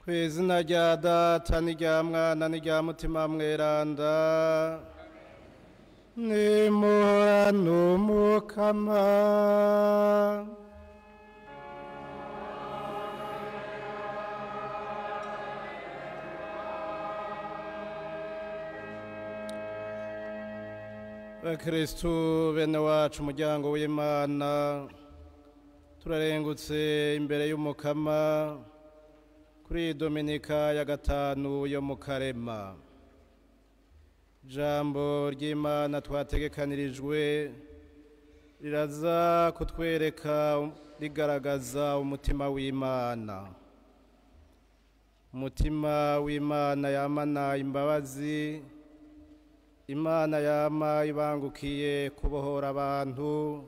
Kw'izina rya Data n'irya Mwana n'irya Mutima Mweranda, nimuhorane Umukama. Bakristu bene wacu, umuryango w'Imana, turarengutse imbere y'Umukama kuri Dominika ya gatanu yo mu Karema. Ijambo ry'Imana twategekanirijwe riraza kutwereka, rigaragaza umutima w'Imana. Umutima w'Imana yamana imbabazi, Imana yama ibangukiye kubohora abantu,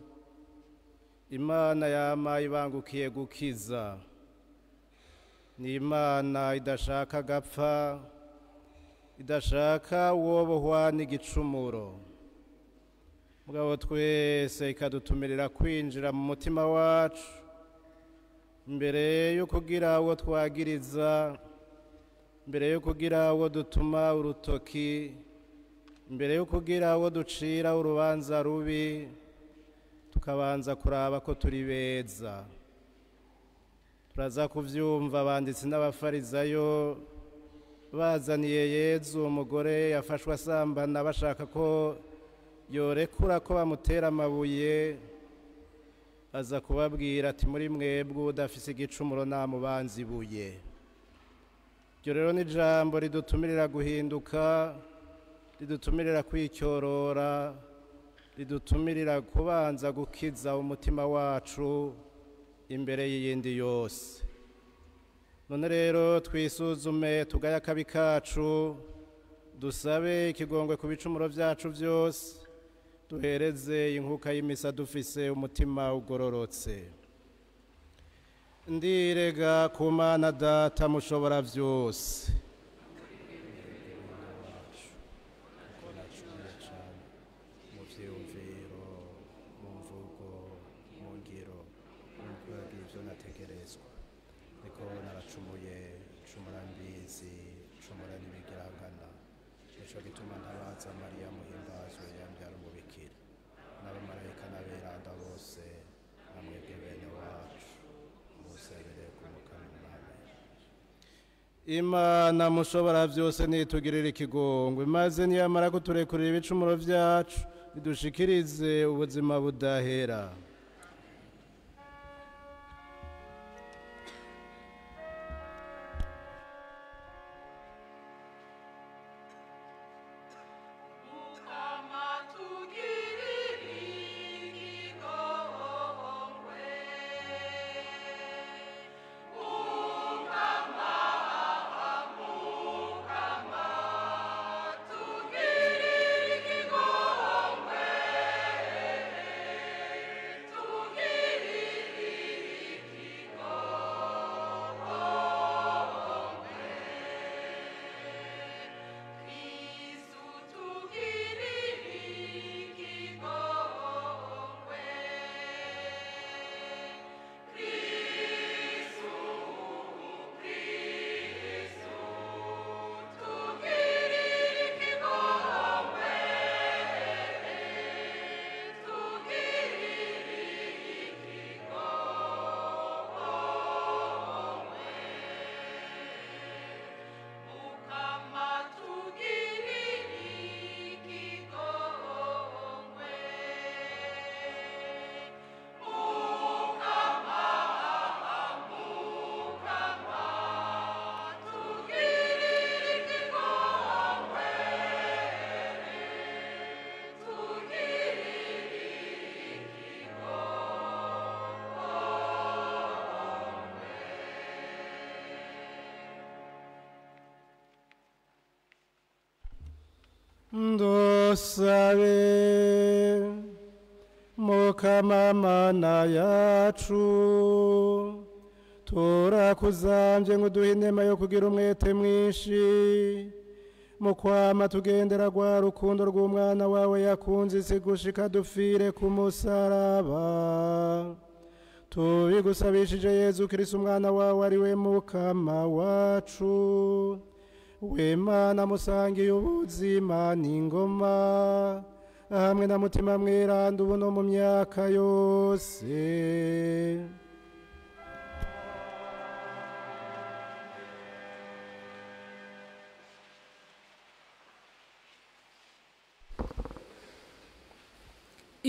Imana yama ibangukiye gukiza. Ni Imana idashaka gapfa, idashaka uwobohwa n'igicumuro. Mugabo twese ikadutumirira kwinjira mu mutima wacu mbere yo kugira uwo twagiriza, mbere yo kugira uwo dutuma urutoki, mbere yo kugira uwo ducira urubanza rubi, tukabanza kuraba ko turi beza. Turaza kuvyumva abanditsi n'abafarizayo bazaniye Yezu umugore yafashwe asambana, bashaka ko yorekura ko bamutera amabuye. Aza kubabwira ati: muri mwebwe udafise igicumuro namubanza ibuye. Iryo rero ni ijambo ridutumirira guhinduka, ridutumirira kwicyorora, ridutumirira kubanza gukiza umutima wacu imbere y'iyindi yose. None rero twisuzume, tugaye akabi kacu, dusabe ikigongwe ku bicumuro vyacu vyose, duhereze inkuka y'imisa dufise umutima ugororotse. Ndirega ku Mana Data mushobora vyose, mu vyiyumviro, mu mvugo, mu ngiro, mu kwibagira ivyo nategerezwa, niko naracumuye, cumura mbizi, cumura n'ibigirangana. Nico gituma ntabaza Mariya muhimbazwe yambyara umubikira, n'abamarayika n'aberanda bose, namwebwe bene wacu, musabire ku Mukama Umwami. Imana mushobora vyose nitugirira ikigongwe, maze niyamara kuturekurira ibicumuro vyacu, idushikirize ubuzima budahera. Mukama tugirire ikigongwe, Mukama, Mukama tugirire ikigongwe, tugirire ikigongwe. Kristu tugirire ikigongwe, Kristu, Kristu tugirire ikigongwe, tugirire ikigongwe. Mukama tugirire ikigongwe, Mukama, Mukama tugirire ikigongwe, tugirire ikigongwe. Ndosabe. Mukama Mana yacu, turakuzamvye ngo uduhe inema yo kugira umwete mwinshi mu kwama tugendera rwa rukundo rw'umwana wawe yakunze isi gushika dupfire ku musaraba. Tubigusabishije Yezu Kristo umwana wawe, ari we Mukama wacu. We Mana musangiye ubuzima n'ingoma hamwe na Mutima Mweranda, ubu no mu myaka yose.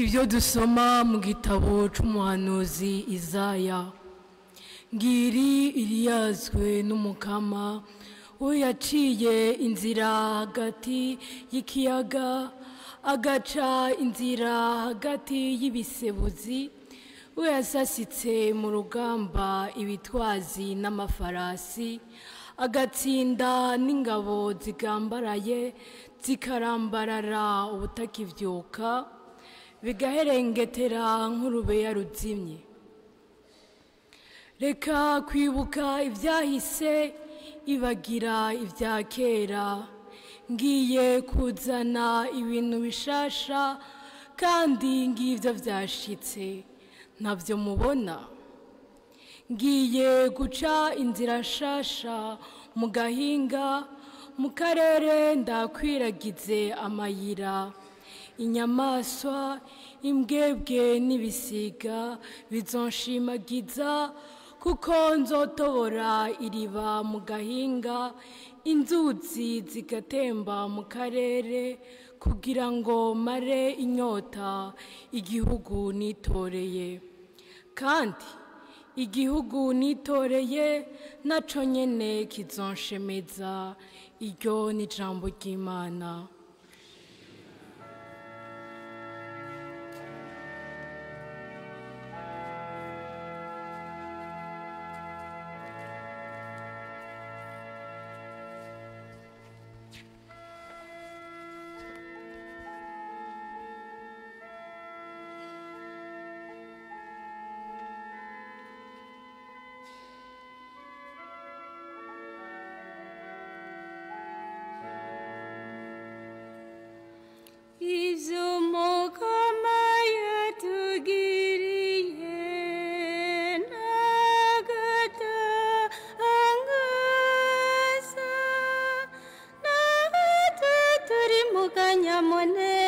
Ibyo dusoma mu gitabo c'umuhanuzi Izaya. Ngiri iriyazwe n'Umukama, we yaciye inzira hagati y'ikiyaga, agaca inzira hagati y'ibisebuzi, we yasasitse mu rugamba ibitwazi n'amafarasi, agatsinda n'ingabo zigambaraye zikarambarara ubutakivyuka, bigaherengetera nk'urubeya ruzimye. Reka kwibuka ibyahise, ibagira ibya kera. Ngiye kuzana ibintu bishasha, kandi ngibyo byashitse, ntabyo mubona. Ngiye guca inzira nshasha mu gahinga, mu karere ndakwiragize amayira. Inyamaswa, imbwebwe n'ibisiga bizonshimagiza, kuko nzotobora iriba mu gahinga, inzuzi zigatemba mu karere, kugira ngo mare inyota igihugu nitoreye. Kandi igihugu nitoreye naco nyene kizonshemeza. Iryo ni ijambo ry'Imana. Izumukama yatugiriye nagatangaza, natwe turi mu kanyamuneza.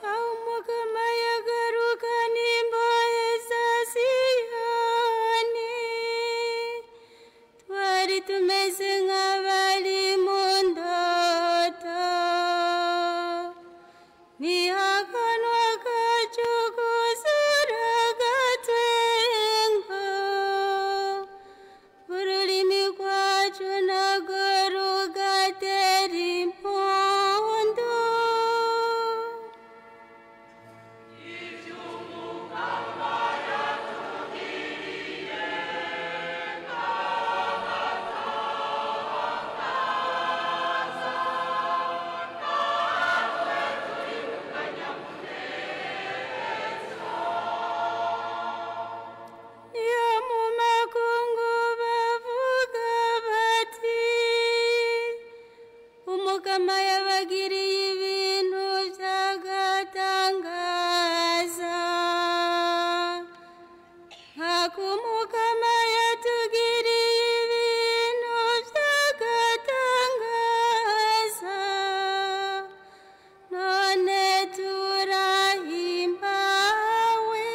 Umukama yagaruka n'imbohe za Siyoni, twari tumeze nk'abari mu ndoto. Ni akanwa kacu kuzura agatwengo, ururimi rwacu narwo rugatera impundu. Iyo mu makungu bavuga bati Umukama yabagiriye ibintu by'agatangaza, nk'uko Umukama yatugiriye ibintu by'agatangaza, none turahimbawe.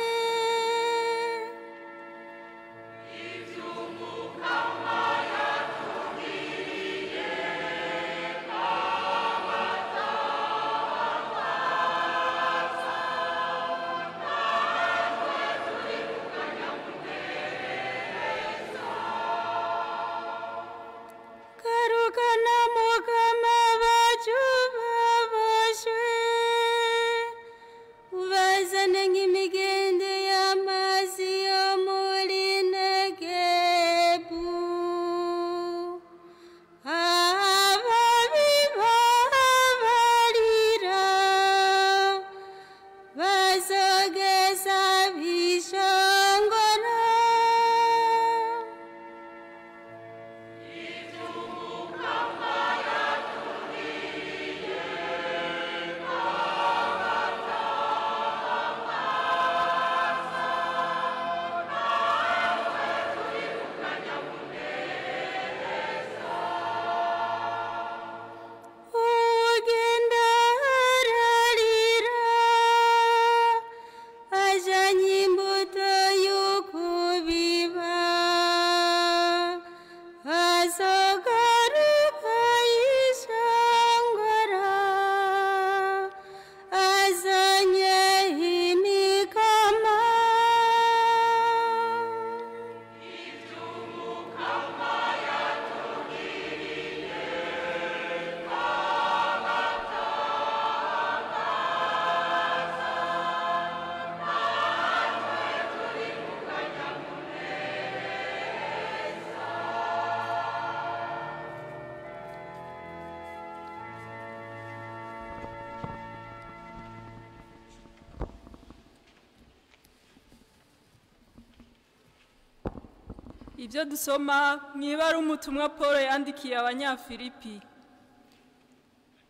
Ibyo dusoma mu ibara umutumwa Paul yandikiye Abanyafilipi.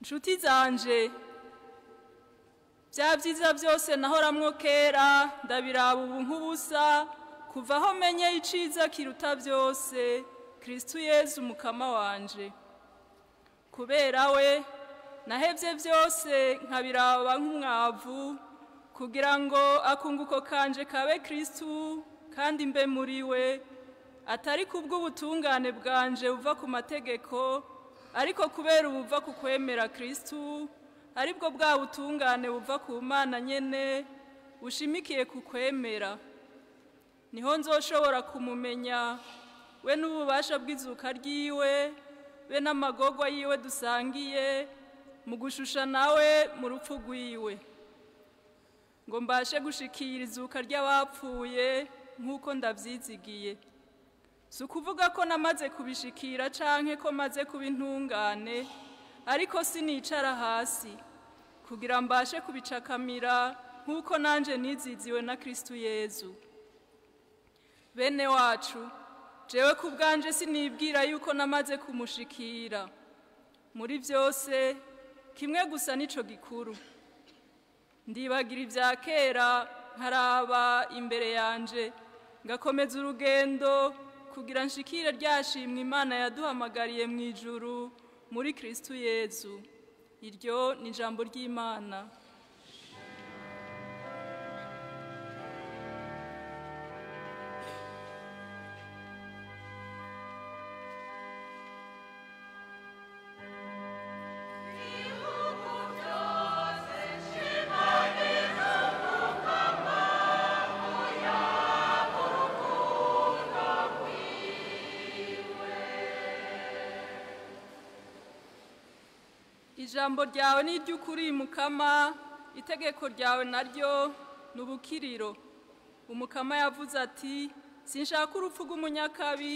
Nshuti zanje, bya byiza byose nahoramwo kera ndabiraba ubu nk'ubusa, kuva aho menye iciza kiruta byose, Kristu Yezu umukama wanje. Kubera we nahevye byose nkabiraba nk'umwavu, kugira ngo akunguko kanje kabe Kristu kandi mbe muri we, atari kubw'ubutungane bwanje buva ku mategeko, ariko kubera ubuva ku kwemera Kristu, aribwo bwa butungane buva ku Mana nyene bushimikiye ku kwemera. Niho nzoshobora kumumenya we n'ububasha bw'izuka ryiwe, be n'amagorwa yiwe dusangiye, mu gushusha nawe mu rupfu rwiwe, ngo mbashe gushikira izuka ry'abapfuye nk'uko ndavyizigiye. Si ukuvuga ko namaze kubishikira canke ko maze kuba intungane, ariko sinicara hasi kugira mbashe kubicakamira nk'uko nanje niziziwe na Kristu Yezu. Bene wacu, jewe ku bwanje sinibwira yuko namaze kumushikira. Muri byose kimwe gusa nico gikuru, ndibagira ibya kera nkaraba imbere yanje, ngakomeza urugendo kugira nshikire ryashimwe Imana yaduhamagariye mu ijuru muri Kristu Yezu. Iryo ni ijambo ry'Imana. Ijambo ryawe ni iry'ukuri Mukama, itegeko ryawe naryo ni ubukiriro. Umukama yavuze ati: sinshaka urupfu rw'umunyakabi,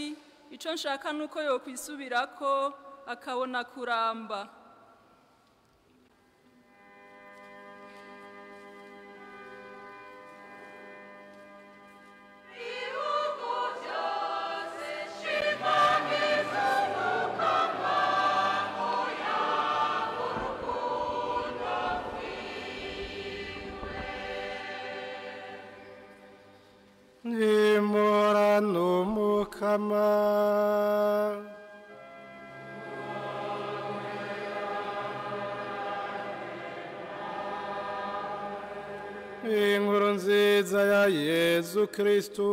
ico nshaka nuko yokwisubirako akabona kuramba. Nimora n'Umukama. Inkuru nziza ya Yezu Kristu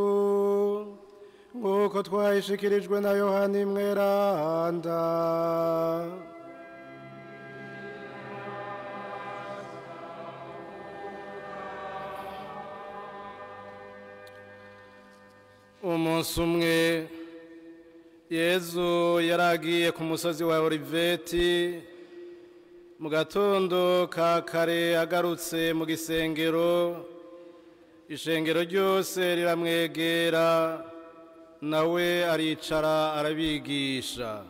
nk'uko twayishikirijwe na Yohani Mweranda. Umunsi umwe Yezu yaragiye ku musozi wa Oliveti, mu gatondo ka kare agarutse mu gisengero, ishengero ryose riramwegera, nawe aricara arabigisha.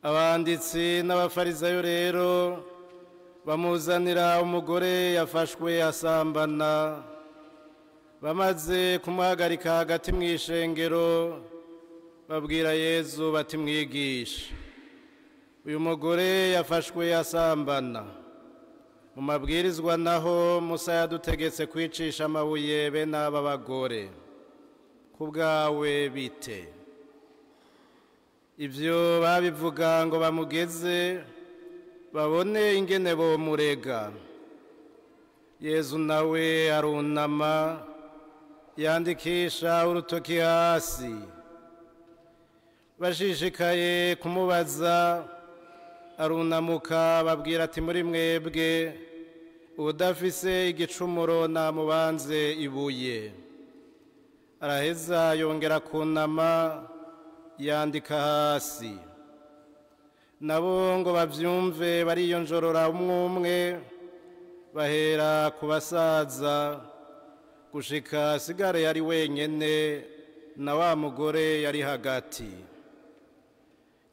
Abanditsi n'abafarisayo rero bamuzanira umugore yafashwe asambana. Bamaze kumuhagarika hagati mu ishengero, babwira Yezu bati: mwigisha, uyu mugore yafashwe asambana. Mu mabwirizwa naho Musa yadutegetse kwicisha amabuye bene aba bagore, ku bwawe bite? Ibyo babivuga ngo bamugeze, babone ingene bomurega. Yezu nawe arunama, yandikisha urutoki hasi. Bashishikaye kumubaza, arunamuka babwira ati: muri mwebwe udafise igicumuro namubanze ibuye. Araheza yongera kunama, yandika hasi. Nabo ngo bavyumve bariyonjorora umwe umwe, bahera ku basaza gushika asigare yari wenyene na wa mugore yari hagati.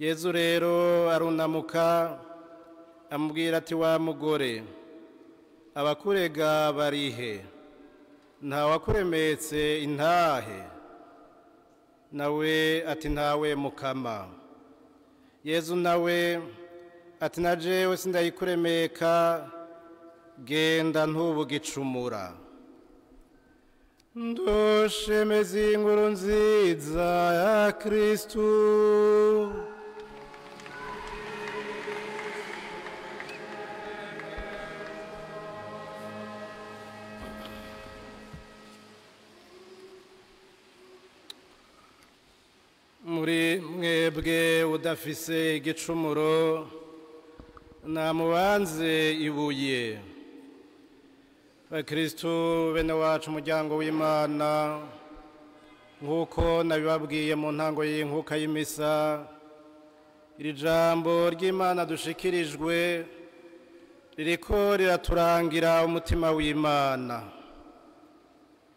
Yezu rero arunamuka amubwira ati: wa mugore, abakurega barihe? Nta wakuremetse intahe? Nawe ati ntawe Mukama. Yezu nawe ati na jewe sindayikuremeka, genda ntubugicumura. Ndoshemeza inkuru nziza ya Kristu. Muri mwebwe udafise igicumuro namubanze ibuye. Bakristu bene wacu, umuryango w'Imana, nk'uko nabibabwiye mu ntango y'inkuka y'imisa, iri jambo ry'Imana dushikirijwe ririko riraturangira umutima w'Imana.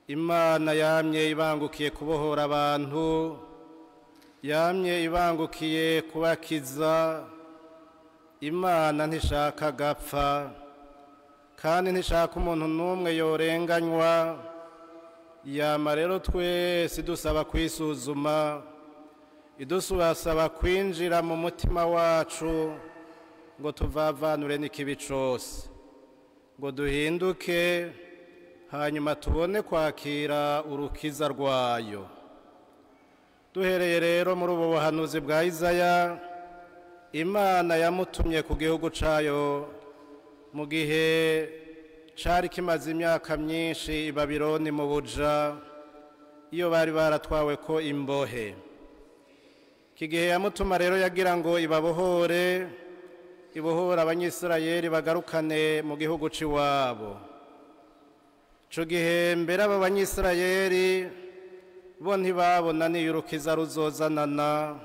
Imana yamye ibangukiye kubohora abantu, yamye ibangukiye kubakiza. Imana ntishaka gapfa, kandi ntishaka umuntu n'umwe yorenganywa. Yama rero twese idusaba kwisuzuma, idusaba kwinjira mu mutima wacu ngo tuvavanure n'ikibi cose, ngo duhinduke, hanyuma tubone kwakira urukiza rwayo. Duhereye rero muri ubu buhanuzi bwa Izaya, Imana yamutumye ku gihugu cayo mu gihe cari kimaze imyaka myinshi i Babiloni mu buja, iyo bari baratwawe ko imbohe. Iki gihe yamutuma rero yagira ngo ibabohore, ibohore Abanyisirayeli bagarukane mu gihugu c'iwabo. Ico gihe mbere abo Banyisirayeli bo ntibabona n'iyo urukiza ruzozanana.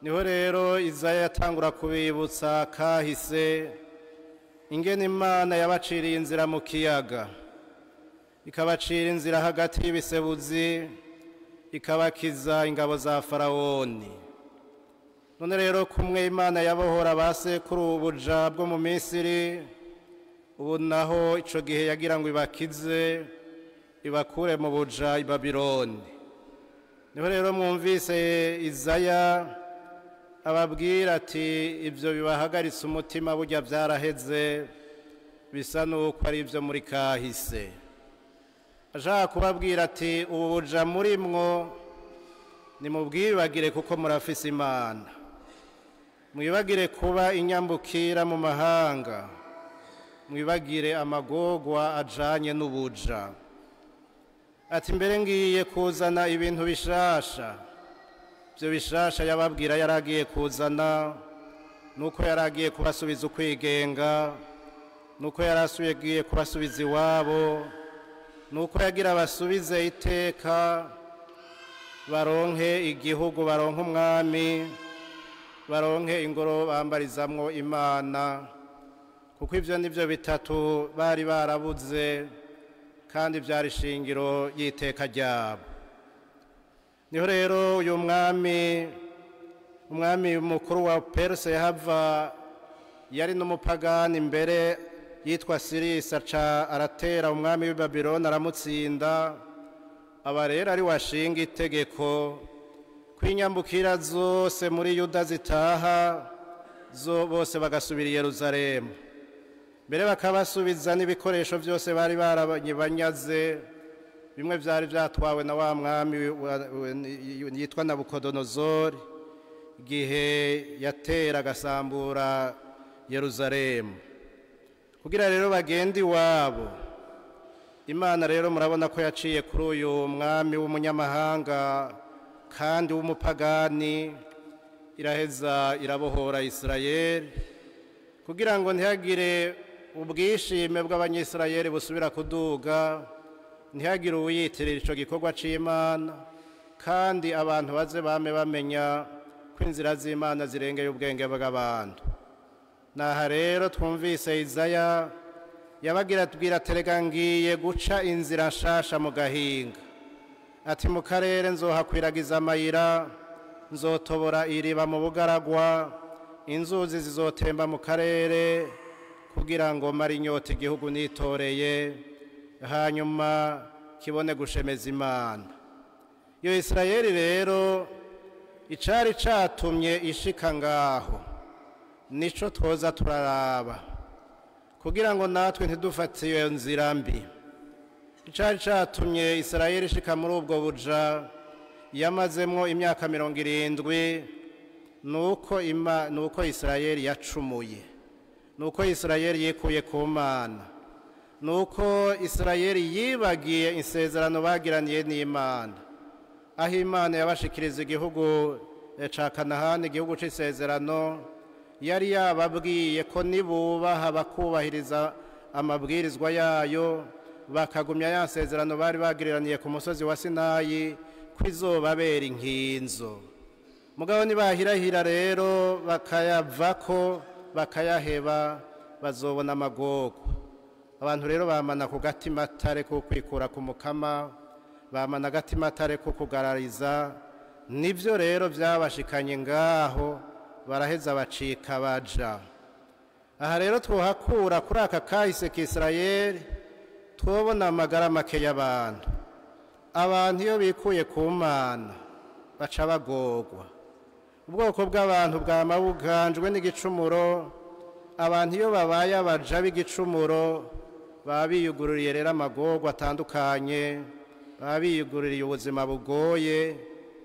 Niho rero Izaya yatangura kubibutsa kahise, ingene Imana yabaciriye inzira mu kiyaga, ikabacira inzira hagati y'ibisebuzi, ikabakiza ingabo za Farawoni. None rero kumwe Imana yabohora abasekuru ubuja bwo mu Misiri, ubu naho ico gihe yagira ngo ibakize, ibakure mu buja i Babiloni. Niho rero mwumvise Izaya ababwira ati ibyo bibahagaritse umutima burya byaraheze, bisa n'uko ari ibyo muri kahise. Ashaka kubabwira ati ubu buja muri mwo nimubwibagire kuko murafise Imana, mwibagire kuba inyambukira mu mahanga, mwibagire amagorwa ajanye n'ubuja. Ati mbere ngiye kuzana ibintu bishasha. Ibyo bishasha yababwira yaragiye kuzana nuko yaragiye kubasubiza ukwigenga, nuko yarasubiye kubasubiza iwabo, nuko yagira basubize iteka, baronke igihugu, baronke umwami, baronke ingoro bambarizamwo Imana, kuko ivyo nivyo bitatu bari barabuze kandi byari shingiro y'iteka ryabo. Niho rero uyu mwami, umwami mukuru wa Perse yahava, yari n'umupagani mbere yitwa Sirisi, aca aratera umwami w'i Babiloni aramutsinda. Aba rero ari washinga itegeko kwinyambukira zose muri Yuda zitaha zo bose bagasubira i Yerusalemu, mbere bakabasubiza n'ibikoresho byose bari barabanyaze, bimwe byari byatwawe na wa mwami yitwa Nabukodonozori igihe yatera agasambura Yerusalemu, kugira rero bagende iwabo. Imana rero murabona ko yaciye kuri uyu mwami w'umunyamahanga kandi w'umupagani, iraheza irabohora Isirayeli kugira ngo ntihagire ubwishime bw'Abanyisirayeli busubira kuduga, ntihagire uwiyitirira ico gikorwa c'Imana, kandi abantu baze bame bamenya ko inzira z'Imana zirengeye ubwenge bw'abantu. Naha rero twumvise Izaya yabagira tubwira terega ngiye guca inzira nshasha mu gahinga, ati mu karere nzohakwiragiza amayira, nzotobora iriba mu bugaragwa, inzuzi zizotemba mu karere, kugira ngo mare inyota igihugu nitoreye, hanyuma kibone gushemeza Imana. Iyo Isirayeli rero icari catumye ishika ngaho nico twoza turaraba kugira ngo natwe ntidufate iyo nzira mbi. Icari catumye Isirayeli ishika muri ubwo buja yamazemwo imyaka 70 nuko Isirayeli yacumuye, nuko Isirayeli yikuye ku Mana, nuko Isirayeli yibagiye isezerano bagiraniye n'Imana, aho Imana yabashikiriza igihugu ca Kanahani, igihugu c'isezerano. Yari yababwiye ko nibubaha bakubahiriza amabwirizwa yayo, bakagumya ya sezerano bari bagiriraniye ku musozi wa Sinayi, ko izobabera inkinzo. Mugabo nibahirahira rero bakayavako bakayaheba, bazobona amagorwa. Abantu rero bamana ku gatimatare ko kwikura ku Mukama, bamana agatimatare ko kugarariza. Nivyo rero vyabashikanye ngaho, baraheza bacika baja. Aha rero twohakura kuri aka kahise k'Isirayeli, twobona amagara make y'abantu. Abantu iyo bikuye ku Mana baca bagorwa. Ubwoko bw'abantu bwama buganjwe n'igicumuro. Abantu iyo babaye abaja b'igicumuro baba biyugururiye rero amagorwa atandukanye, baba biyugururiye ubuzima bugoye,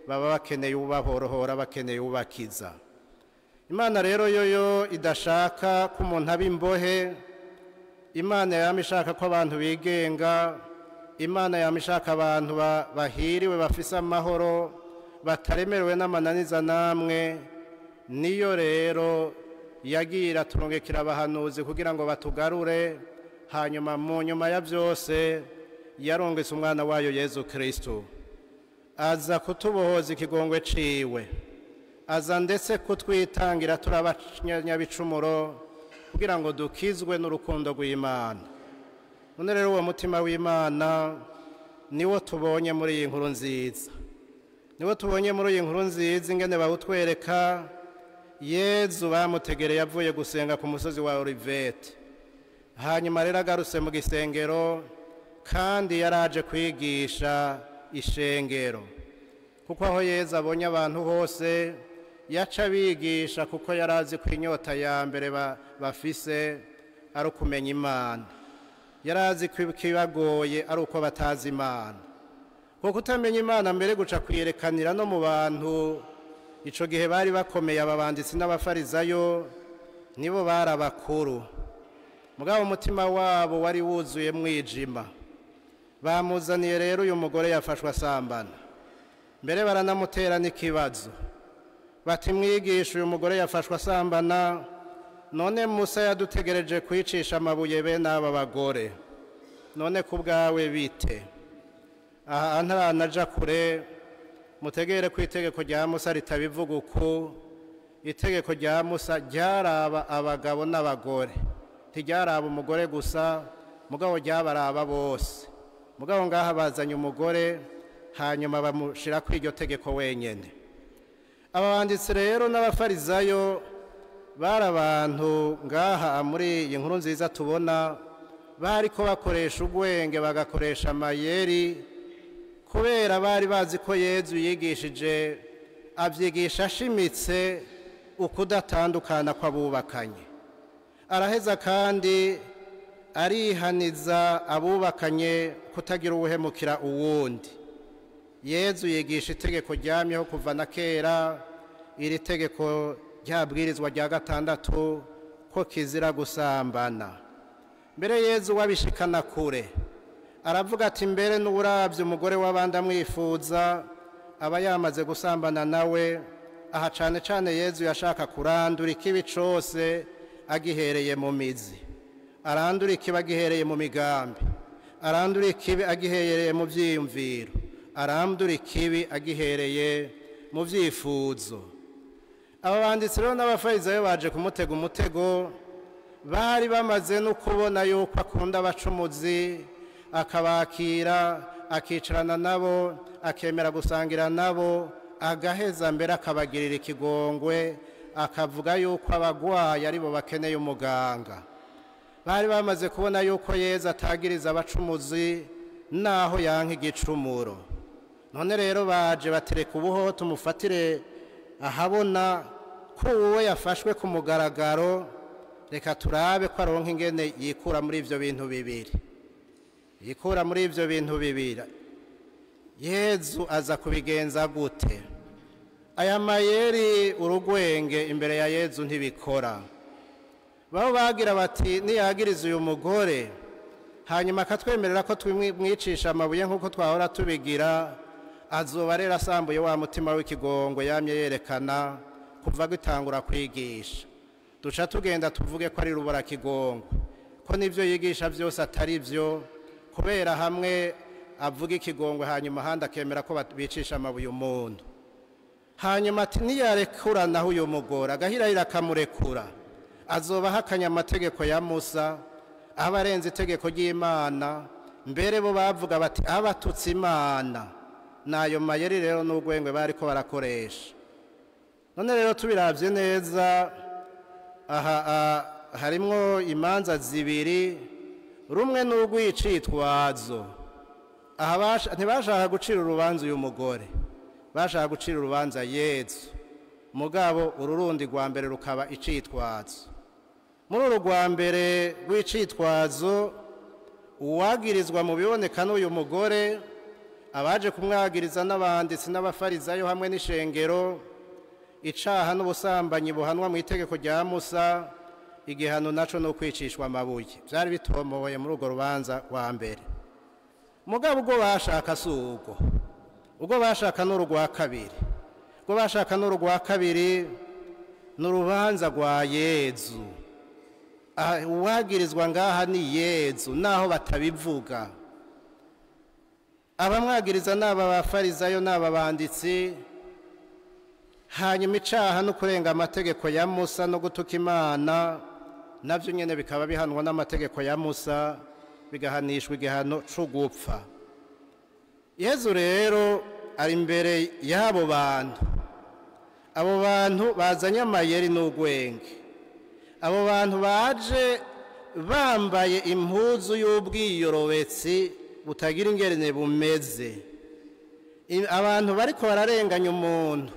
baba bakeneye ubahorohora, bakeneye ubakiza. Imana rero yoyo idashaka ko umuntu aba imbohe. Imana yama ishaka ko abantu bigenga. Imana yama ishaka abantu bahiriwe, bafise amahoro, bataremerewe n'amananiza namwe. Niyo rero yagiye iraturungikira abahanuzi kugira ngo batugarure. Hanyuma mu nyuma ya byose yarungitse umwana wayo Yezu Kristo, aza kutubohoza ikigongwe ciwe, aza ndetse kutwitangira turi abanyabicumuro kugira ngo dukizwe n'urukundo rw'Imana. None rero uwo mutima w'Imana niwo tubonye muri iyi nkuru nziza, niwo tubonye muri iyi nkuru nziza ingene bawutwereka. Yezu bamutegereye avuye gusenga ku musozi wa Olivete, hanyuma rero agarutse mu gisengero, kandi yaraje kwigisha ishengero, kuko aho Yezu abonye abantu hose yaca abigisha, kuko yarazi ko inyota ya mbere bafise ari ukumenya Imana. Yarazi ko ikibagoye ari uko batazi Imana, kuko kutamenya Imana mbere guca kwiyerekanira no mu bantu. Ico gihe bari bakomeye ababanditsi n'abafarizayo, nibo bari abakuru, mugabo umutima wabo wari wuzuye mwijima. Bamuzaniye rero uyu mugore yafashwe asambana, mbere baranamutera n'ikibazo bati: mwigisha, uyu mugore yafashwe asambana, none Musa yadutegereje kwicisha amabuye bene aba bagore, none ku bwawe bite? Aha ntaranaja kure, mutegere ko itegeko rya Musa ritabivuga uku. Itegeko rya Musa ryaraba abagabo n'abagore, ntiryaraba umugore gusa, mugabo ryabaraba bose. Mugabo ngaha bazanye umugore, hanyuma bamushira kuri iryo tegeko wenyene. Aba banditsi rero n'abafarizayo bari abantu ngaha muri iyi nkuru nziza tubona bariko bakoresha ubwenge, bagakoresha amayeri, kubera bari bazi ko Yezu yigishije avyigisha ashimitse ukudatandukana kw'abubakanye. Araheza kandi arihaniza abubakanye kutagira uwuhemukira uwundi. Yezu yigisha itegeko ryamyeho kuva na kera, iri tegeko ryabwirizwa rya gatandatu, ko kizira gusambana. Mbere Yezu wabishikana kure, aravuga ati: mbere n'uravye umugore w'abandi amwifuza aba yamaze gusambana nawe. Aha cane cane Yezu yashaka kurandura ikibi cose agihereye mu mizi, arandura ikibi agihereye mu migambi, arandura ikibi agihereye mu vyiyumviro, arandura ikibi agihereye mu vyifuzo. Aba banditsi rero n'abafarizayo baje kumutega umutego. Bari bamaze no kubona yuko akunda abacumuzi, akabakira, akicarana nabo, akemera gusangira nabo, agaheza mbere akabagirira ikigongwe, akavuga yuko abagwayi aribo bakeneye umuganga. Bari bamaze kubona yuko Yezu atagiriza abacumuzi naho yanka igicumuro. None rero baje batereka ubuho tumufatire ahabona ko uwo yafashwe ku mugaragaro, reka turabe ko aronka ingene yikura muri ivyo bintu bibiri. Yikura muri ivyo bintu bibiri. Yezu aza kubigenza gute? Aya mayeri urugwenge imbere ya Yezu ntibikora. Babo bagira bati niyagiriza uyu mugore hanyuma akatwemerera ko tumwicisha amabuye nk'uko twahora tubigira, azoba rero asambuye wa mutima w'ikigongo yamye yerekana kuva gitangura kwigisha. Duca tugenda tuvuge ko ari rubura kigongo, ko nivyo yigisha byose atari byo, kubera hamwe avuga ikigongo hanyuma ahandi akemera ko bicisha amabuye umuntu. Hanyuma ati niyarekura naho uyu mugore agahirahira akamurekura, azoba ahakanye amategeko ya Musa, aba arenze itegeko ry'Imana. Mbere bo bavuga bati abatutse Imana. Nayo mayeri rero n'ugwengwe bariko barakoresha. None rero tubiravye neza, aha harimwo imanza zibiri, rumwe n'urw'icitwazo. Aha ntibashaka gucira urubanza uyu mugore, bashaka gucira urubanza Yezu. Mugabo ururundi rwa mbere rukaba icitwazo. Muri uru rwa mbere rw'icitwazo, uwagirizwa mu biboneka n'uyu mugore, abaje kumwagiriza n'abanditsi n'abafarizayo hamwe n'ishengero, icaha n'ubusambanyi buhanwa mu itegeko rya Musa, igihano naco no kwicishwa amabuye. Byari bitomoye muri urwo rubanza rwa mbere. Mugabo ubwo bashaka si ubwo, ubwo bashaka n'urwa kabiri. Ubwo bashaka n'urwa kabiri ni urubanza rwa Yezu. Uwagirizwa ngaha ni Yezu, naho batabivuga. Abamwagiriza n'aba bafarizayo n'aba banditsi. Hanyuma icaha no kurenga amategeko ya Musa no gutuka Imana navyo nyene bikaba bihanwa n'amategeko ya Musa, bigahanishwa igihano co gupfa. Yezu rero ari imbere y'abo bantu. Abo bantu bazanye amayeri n'ugwenge. Abo bantu baje bambaye impuzu y'ubwiyorobetsi butagira ingene bumeze. Abantu bariko bararenganya umuntu,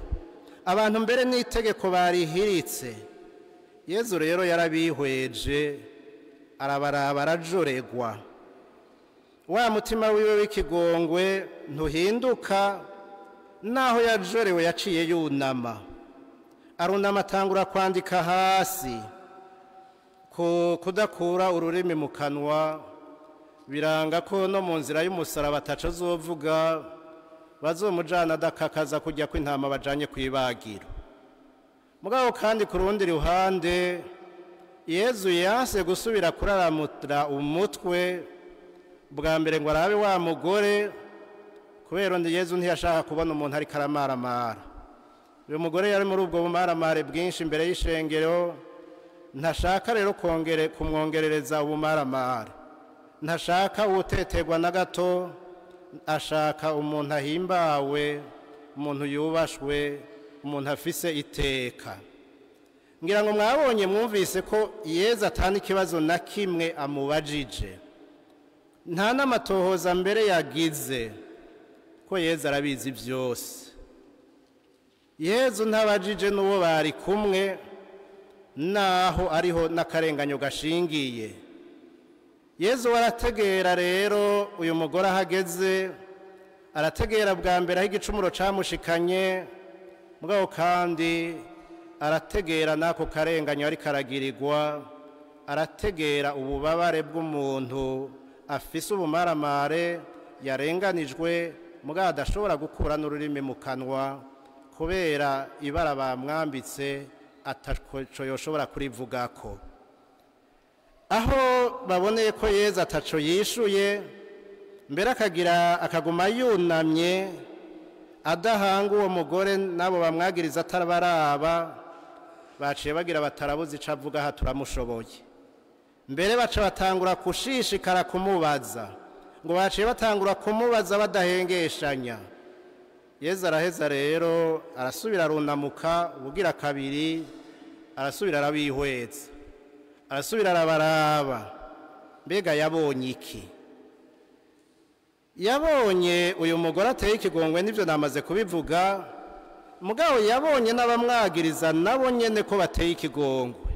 abantu mbere n'itegeko barihiritse. Yezu rero yarabihweje, arabaraba, arajoregwa. Wa mutima wiwe w'ikigongwe ntuhinduka, naho yajorewe yaciye yunama. Arunama atangura kwandika hasi. Kudakura ururimi mu kanwa biranga ko no mu nzira y'umusaraba ataco azovuga, bazomujana adakakaza kujya kw'intama bajanye kw'ibagiro. Mugabo kandi ku rundi ruhande, Yezu yanse gusubira kuraramura umutwe bwa mbere ngo arabe wa mugore, kubera undi Yezu ntiyashaka kubona umuntu ariko aramaramara. Uyu mugore yari muri ubwo bumaramare bwinshi imbere y'ishengero, ntashaka rero kumwongerereza ubumaramare, ntashaka uwuteterwa na gato, ashaka umuntu ahimbawe, umuntu yubashwe, umuntu afise iteka. Ngira ngo mwabonye mwumvise ko Yezu atana ikibazo na kimwe amubajije, nta n'amatohoza mbere yagize, ko Yezu arabizi byose. Yezu ntabajije n'uwo bari kumwe, naho ariho n'akarenganyo gashingiye. Yezu warategera rero uyu mugore ahageze, arategera bwa mbere aho igicumuro camushikanye, mugabo kandi arategera n'ako karenganyo ariko aragirirwa, arategera ububabare bw'umuntu afise ubumaramare yarenganijwe, mugabo adashobora gukura n'ururimi mu kanwa kubera ibara bamwambitse ataco yoshobora kurivugako. Aho baboneye ko Yezu ataco yishuye, mbere akagira akaguma yunamye adahanga uwo mugore nabo bamwagiriza atarabaraba, baciye bagira batarabuze ico avuga, aha turamushoboye. Mbere baca batangura kushishikara kumubaza, ngo baciye batangura kumubaza badahengeshanya. Yezu araheza rero arasubira arunamuka ubugira kabiri, arasubira arabihweza, arasubira arabaraba. Mbega yabonye iki? Yabonye uyu mugore ateye ikigongwe, n'ibyo namaze kubivuga, mugabo yabonye n'abamwagiriza nabo nyene ko bateye ikigongwe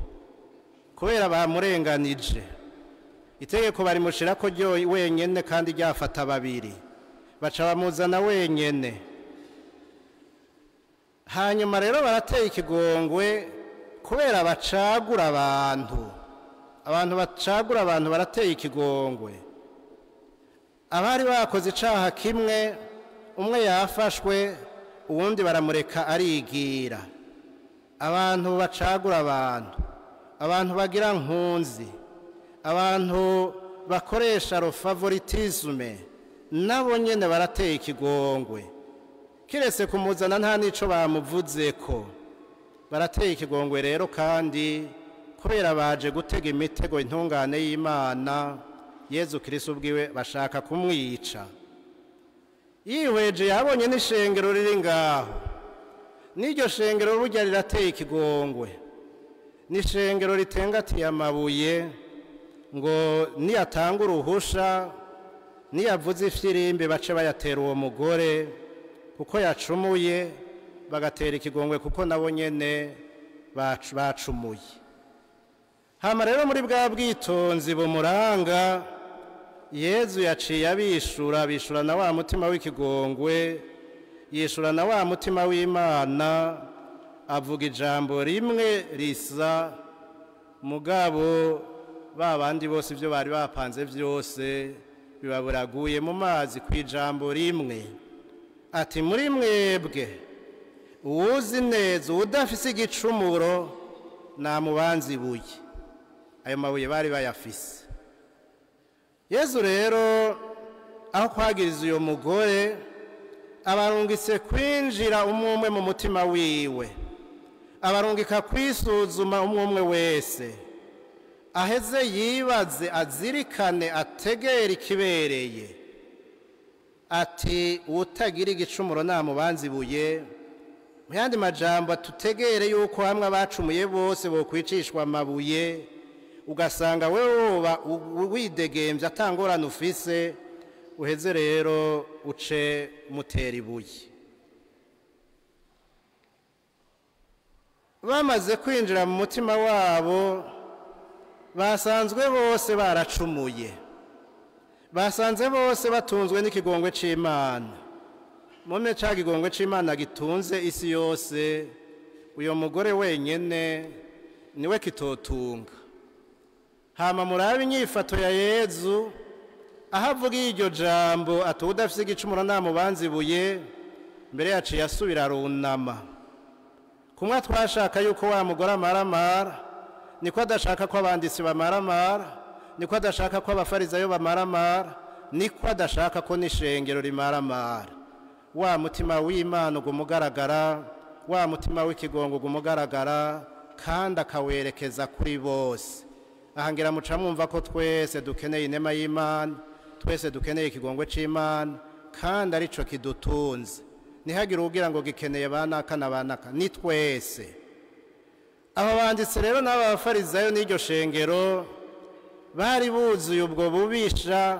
kubera bamurenganije. Itegeko barimushira ko ryo wenyene kandi ryafata babiri, baca bamuzana wenyene. Hanyuma rero barateye ikigongwe kubera bacagura abantu, abantu bacagura abantu barateye ikigongwe. Abari bakoze icaha kimwe, umwe yafashwe, uwundi baramureka arigira. Abantu bacagura abantu, abantu bagira nkunzi, abantu bakoresha favoritisme, nabo nyene barateye ikigongwe. Kiretse kumuzana nta nico bamuvuzeko, barateye ikigongwe rero kandi kubera baje gutega imitego intungane y'Imana, Yezu Kristo ubwiwe bashaka kumwica. Yihweje yabonye n'ishengero riri ngaho, n'iryo shengero burya rirateye ikigongwe, n'ishengero ritengatiye amabuye ngo niyatanga uruhusha, niyavuze ifirimbi bace bayatera uwo mugore kuko yacumuye, bagatera ikigongwe kuko nabo nyene bacumuye. Hama rero muri bwa bwitonzi bumuranga, Yezu yaciye abishura, abishura na wa mutima w'ikigongwe, yishura na wa mutima w'Imana, avuga ijambo rimwe risa, mugabo ba bandi bose ibyo bari bapanze byose bibaburaguye mu mazi ku ijambo rimwe. Ati muri mwebwe uwuzi neza udafise igicumuro namubanza ibuye. Ayo mabuye bari bayafise. Yezu rero aho kwagiriza uyo mugore, abarungitse kwinjira umwe mu mutima wiwe, abarungika kwisuzuma umwe wese, aheze yibaze, azirikane, ategere ikibereye. Ati utagira igicumuro namubanza ibuye. Mu yandi majambo, tutegere yuko hamwe abacumuye bose bokwicishwa amabuye, ugasanga wewe woba widegembye atangorane ufise, uheze rero uce mutera ibuye. Bamaze kwinjira mu mutima wabo, basanzwe bose baracumuye, basanze bose batunzwe n'ikigongwe c'Imana. Mome ca kigongwe c'Imana gitunze isi yose, uyo mugore wenyene niwe kitotunga. Hama murabe inyifato ya Yezu aho avuga iryo jambo ati udafise igicumuro namubanza ibuye, mbere yaciye asubira arunama. Kumwe twashaka yuko wa mugore amaramara, niko adashaka ko abanditsi bamaramara, niko adashaka ko abafarizayo bamaramara, niko adashaka ko n'ishengero rimaramara. Wa mutima w'Imana ugumugaragara, wa mutima w'ikigongo ugumugaragara, kandi akawerekeza kuri bose. Ahangira muca mwumva ko twese dukeneye inema y'Imana, twese dukeneye ikigongwe c'Imana, kandi arico kidutunze. Ntihagire ugira ngo gikeneye banaka na banaka, ni twese. Aba banditsi rero n'aba bafarizayo n'iryo shengero bari buzuye ubwo bubisha,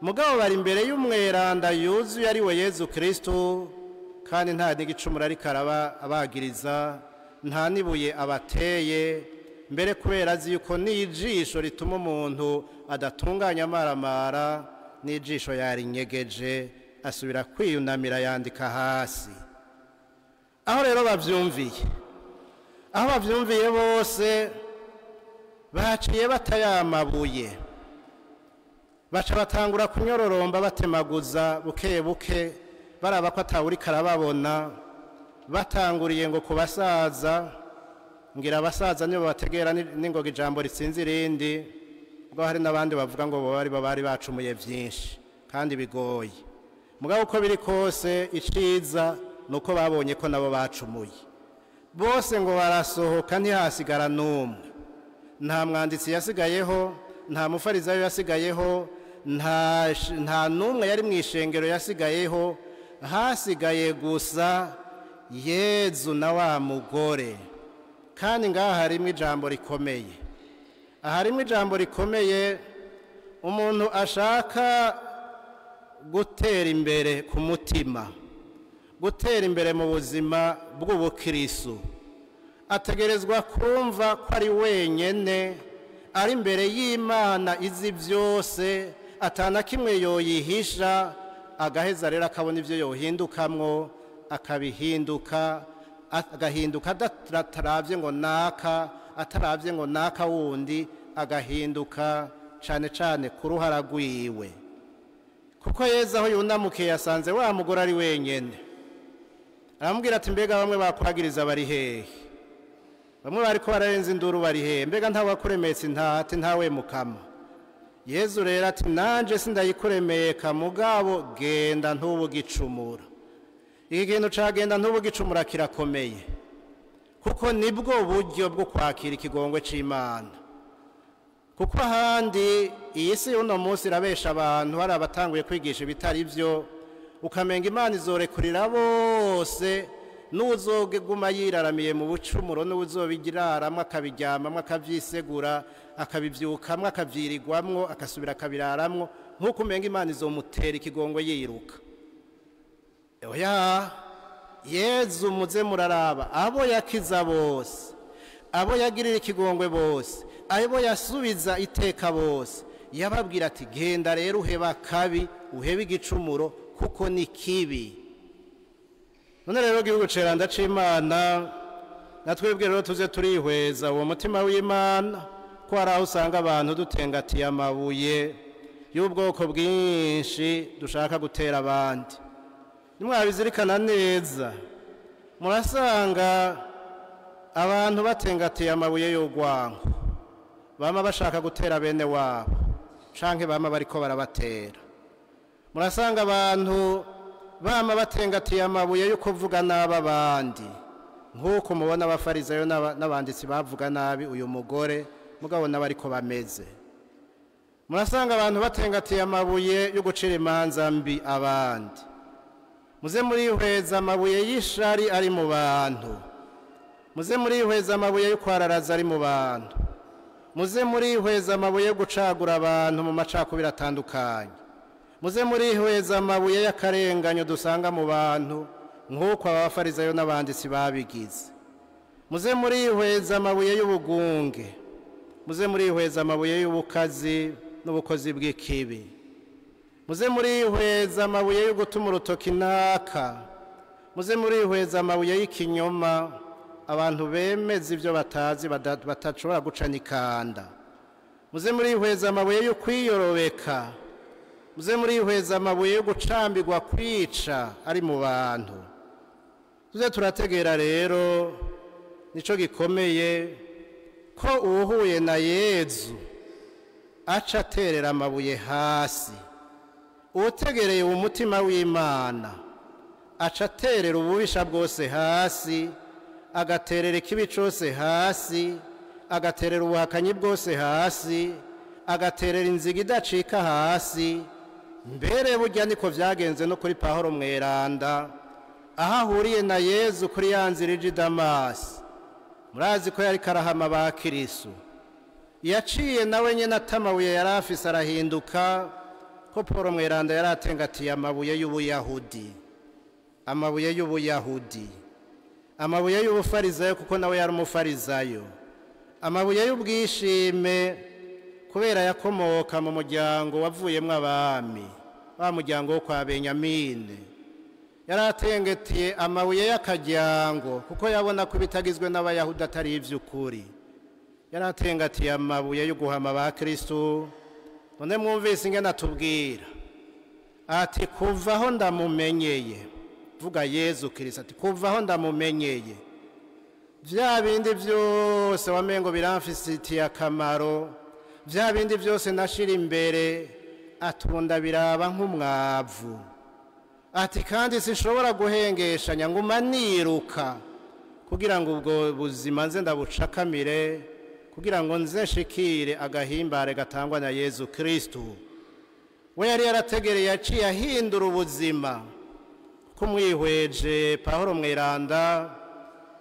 mugabo bari imbere y'umweranda yuzuye ari we Yezu Kristo, kandi nta n'igicumuro ariko abagiriza, nta n'ibuye abateye, mbere kubera azi yuko n'ijisho rituma umuntu adatunganya amaramara, n'ijisho yarinyegeje, asubira kwiyunamira yandika hasi. Aho rero bavyumviye, aho bavyumviye bose baciye batayamabuye, baca batangura kunyororomba batemaguza buke buke, baraba ko atawuriko arababona. Batanguriye ngo kubasaza, ngira abasaza nibo bategera n'ingoga ijambo ritsinze irindi, ubwo hari n'abandi bavuga ngo bo bari bacumuye vyinshi kandi bigoye. Mugabo uko biri kose, iciza nuko babonye ko nabo bacumuye bose, ngo barasohoka ntihasigara n'umwe. Nta mwanditsi yasigayeho, nta mufarizayo yasigayeho, nta n'umwe yari mu ishengero yasigayeho, hasigaye gusa Yezu na wa mugore. Kandi ngaha harimo ijambo rikomeye, harimo ijambo rikomeye. Umuntu ashaka gutera imbere ku mutima, gutera imbere mu buzima bw'ubukristo, ategerezwa kumva ko ari wenyene, ari imbere y'Imana izi byose, atana kimwe yoyihisha, agaheza rero akabona ibyo yohindukamwo, akabihinduka, agahinduka ataravye ngo naka, ataravye ngo naka wundi, agahinduka cane cane ku ruhara rwiwe. Kuko Yezu aho yunamukiye yasanze wa mugore ari wenyene, aramubwira ati mbega bamwe bakwagiriza bari hehe? Bamwe bariko bararenza induru bari hehe? Mbega ntawakuremetse intati ntawe mukama? Yezu rero ati nanje sindayikuremeka, mugabo genda ntubugicumura. Iki kintu cagenda ntubugicumura kirakomeye, kuko nibwo buryo bwo kwakira ikigongwe c'Imana. Kuko ahandi iyi si y'uno munsi irabesha abantu, hari abatanguye kwigisha ibitari byo, ukamenga Imana izorekurira bose, n'uzoguma yiraramiye mu bucumuro, n'uzobigiraramwo akabiryamamwo, akavyisegura, akabivyukamwo, akavyirirwamwo, akasubira akabiraramwo, nk'uko umenga Imana izomutera ikigongwe yiruka. Oya, Yezu muze muraraba abo yakiza bose, abo yagirira ikigongwe bose, abo yasubiza iteka bose, yababwira ati genda rero uheba kabi, uheba igicumuro, kuko ni kibi. None rero gihugu ceranda c'Imana, natwebwe rero tuze turihweza uwo mutima w'Imana, ko hari aho usanga abantu dutengatiye amabuye y'ubwoko bwinshi dushaka gutera abandi. Nimwabizirikana neza, murasanga abantu batengatiye amabuye y'urwango, bama bashaka gutera bene wabo, canke bama bariko barabatera. Murasanga abantu bama batengatiye amabuye yo kuvuga nabi abandi, nk'uko mubona abafarizayo n'abanditsi bavuga nabi uyu mugore, mugabo n'abariko bameze. Murasanga abantu batengatiye amabuye yo gucira imanza mbi abandi. Muze murihweza amabuye y'ishari ari mu bantu, muze murihweza amabuye yo kwararaza ari mu bantu, muze murihweza amabuye yo gucagura abantu mu macakubiri atandukanye, muze murihweza amabuye y'akarenganyo dusanga mu bantu, nk'uko abafarizayo n'abanditsi babigize. Muze murihweza amabuye y'ubugunge, muze murihweza amabuye y'ubukazi n'ubukozi bw'ikibi, muze murihweza amabuye yo gutuma urutoki naka, muze murihweza amabuye y'ikinyoma abantu bemeza ibyo batazi batashobora guca n'ikanda, muze murihweza amabuye yo kwiyorobeka, muze murihweza amabuye yo gucambirwa kwica ari mu bantu. Tuze turategera rero nico gikomeye, ko uwuhuye na Yezu aca aterera amabuye hasi. Utegereye umutima w'Imana aca aterera ububisha bwose hasi, agaterera ikibi cose hasi, agaterera ubuhakanyi bwose hasi, agaterera inziga idacika hasi. Mbere burya niko vyagenze no kuri Pawulo mweranda, aho ahuriye na Yezu kuri ya nzira ija i Damasi. Murazi ko yariko arahama ba Kristo, yaciye nawe nyene atamabuye yari afise arahinduka, ko Paul mweranda yari atengatiye amabuye y'ubuyahudi, amabuye y'ubuyahudi, amabuye y'ubufarizayo, kuko nawe yari umufarizayo, amabuye y'ubwishime kubera yakomoka mu muryango wavuyemwo abami, wa muryango wo kwa Benyamini. Yari atengetiye amabuye y'akajyango, kuko yabona ko ibitagizwe n'abayahudi atari ivy'ukuri. Yari atengatiye amabuye yo guhama ba Kristo. None mwumvise ingene atubwira ati kuva aho ndamumenyeye, vuga Yezu Kristo ati kuva aho ndamumenyeye, vya bindi vyose wamengo biramfitiye akamaro, vya bindi vyose nashira imbere, atunda biraba nk'umwavu. Ati kandi sinshobora guhengeshanya nguma niruka kugira ngo ubwo buzima nze ndabucakamire, kugira ngo nze nshikire agahimbare gatangwa na Yezu Kristo. We yari yarategereye, yaciye ahindura ubuzima. Ko mwihweje Pawulo mweranda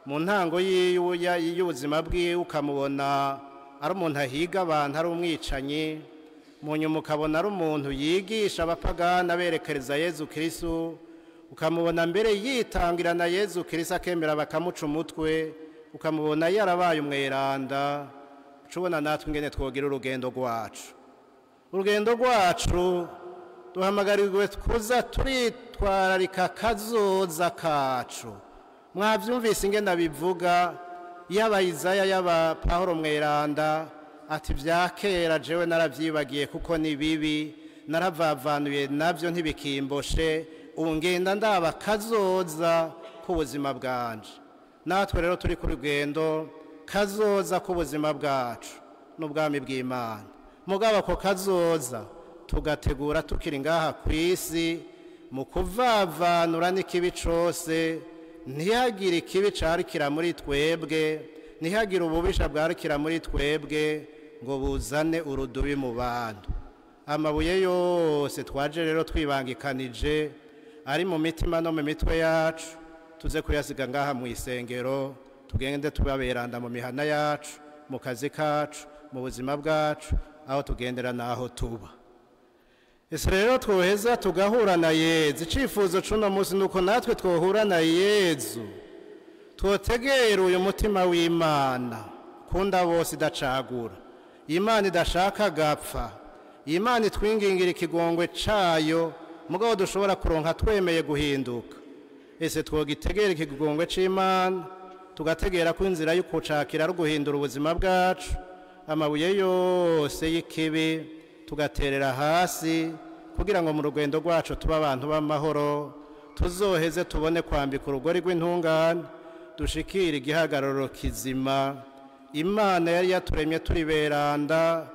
mu ntango y'ubuzima bwiwe, ukamubona ari umuntu ahiga abantu, ari umwicanyi, Mu nyuma ukabona ari umuntu yigisha abapagani aberekereza Yezu Kristu, ukamubona mbere yitangira na Yezu Kristu akemera bakamuca umutwe, ukamubona yarabaye umweranda. Ucubona natwe ingene twogira urugendo rwacu. Urugendo rwacu duhamagarirwe kuza turitwararika kazoza kacu. Mwavyumvise ingene abivuga, yaba Izaya yaba Pawulo mweranda, ati vya kera jewe naravyibagiye kuko ni bibi, naravavanuye navyo ntibikimboshe, ubu ngenda ndaba kazoza k'ubuzima bwanje. Natwe rero turi ku rugendo kazoza k'ubuzima bwacu n'ubwami bw'Imana. Mugabo ako kazoza tugategura tukiri ngaha ku isi mu kuvavanura n'ikibi cose, ntihagire ikibi carikira muri twebwe, ntihagire ububisha bwarikira muri twebwe ngo buzane urudubi mu bantu. Amabuye yose twaje rero twibangikanije ari mu mitima no mu mitwe yacu, tuze kuyasiga ngaha mu isengero, tugende tubaberanda mu mihana yacu, mu kazi kacu, mu buzima bwacu, aho tugendera n'aho tuba. Ese rero twoheza tugahura na Yezu. Icifuzo c'uno munsi nuko natwe twohura na Yezu, twotegera uyu mutima w'Imana kunda bose idacagura, Imana idashaka gapfa, Imana itwingingira ikigongwe cayo, mugabo dushobora kuronka twemeye guhinduka. Ese twogitegera ikigongwe c'Imana, tugategera ko inzira y'ukucakira ari uguhindura ubuzima bwacu, amabuye yose y'ikibi tugaterera hasi, kugira ngo mu rugendo rwacu tube abantu b'amahoro, tuzoheze tubone kwambika urugori rw'intungane, dushikire igihagararo kizima. Imana yari yaturemye turi beranda,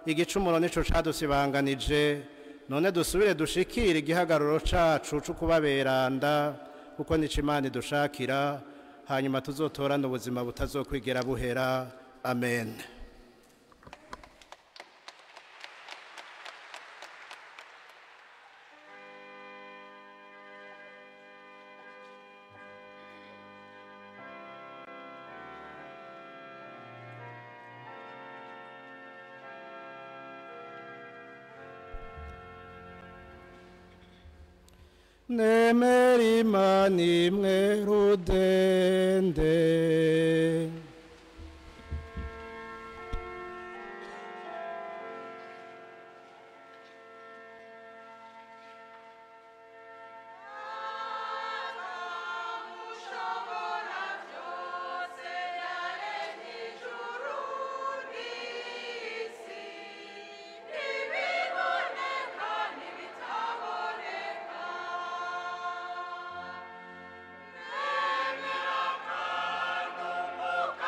igicumuro nico cadusibanganije, none dusubire dushikire igihagararo cacu co kuba beranda, kuko nico Imana idushakira, hanyuma tuzotorane ubuzima butazokwigera buhera. Amen. Nemera Imana imwe rudende, Ushobora byose yaremye ijuru n'isi, ibiboneka n'ibitaboneka. Nemera kandi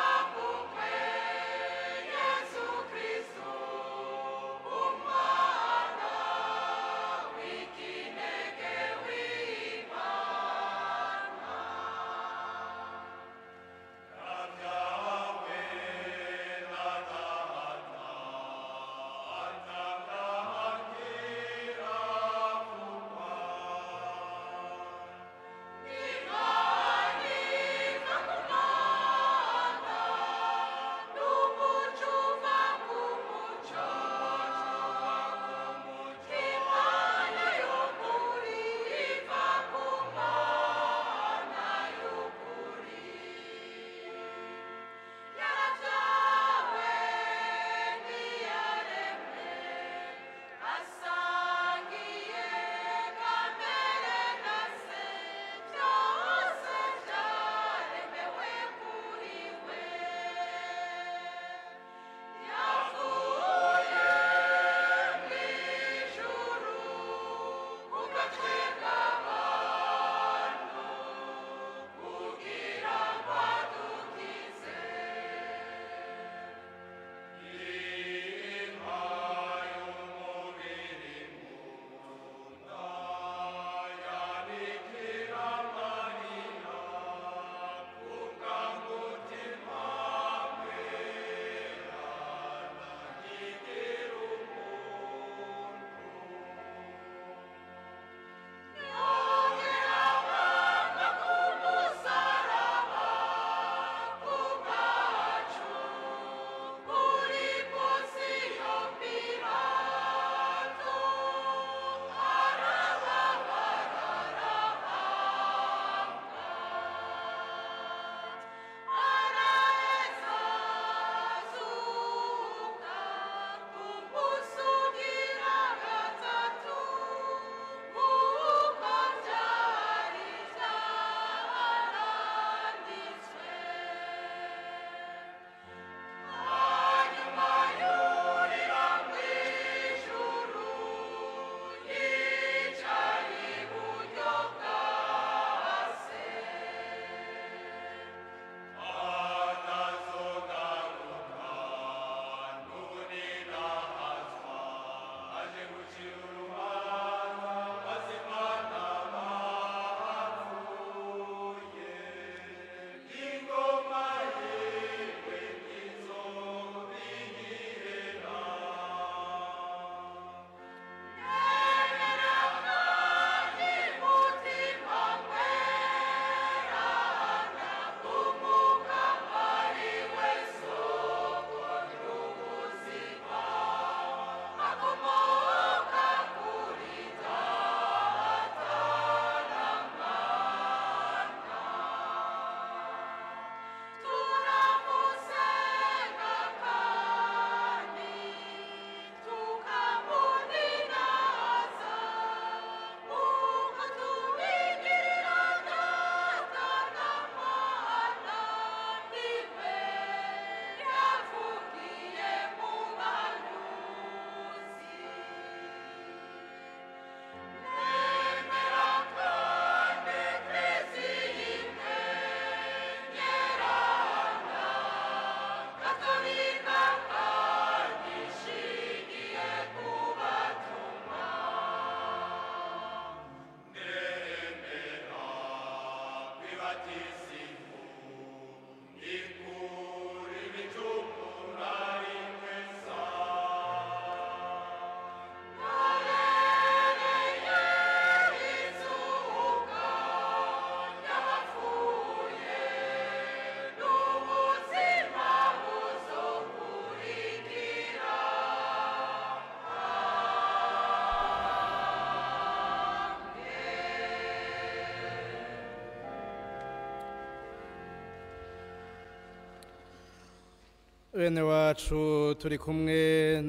Bene wacu turi kumwe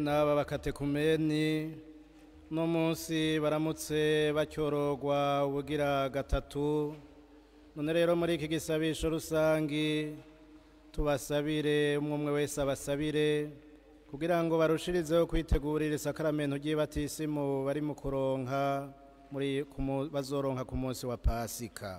n'aba bakatekumeni no munsi baramutse bacyorogwa ubugira gatatu. None rero muri iki gisabisho rusangi tubasabire, umwe umwe wese abasabire kugira ngo barushirizeho kwitegurira isakaramento ry'ibatisimu bari mu kuronka muri bazoronka ku munsi wa Pasika.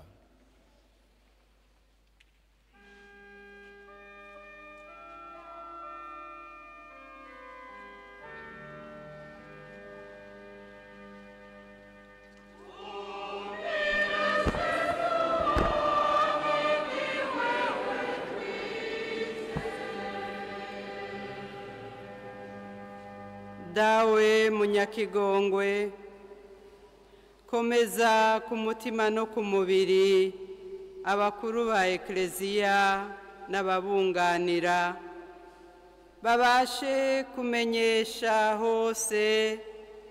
Dawe munyakigongwe, komeza ku mutima no ku mubiri abakuru ba Ekleziya n'ababunganira, babashe kumenyesha hose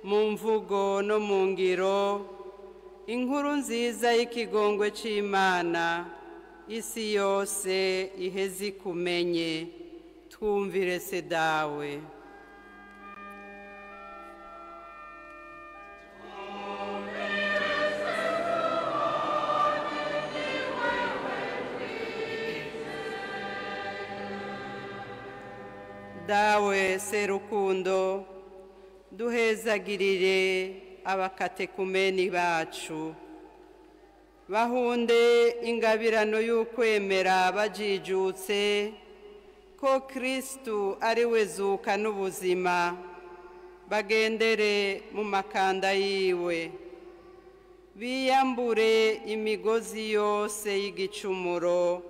mu mvugo no mu ngiro inkuru nziza y'ikigongwe c'Imana, isi yose iheze ikumenye. Twumvire se Dawe. Dawe Serukundo, duhezagirire abakatekumeni bacu, bahunde ingabirano y'ukwemera bajijutse ko Kristu ari we zuka n'ubuzima, bagendere mu makanda yiwe, biyambure imigozi yose y'igicumuro,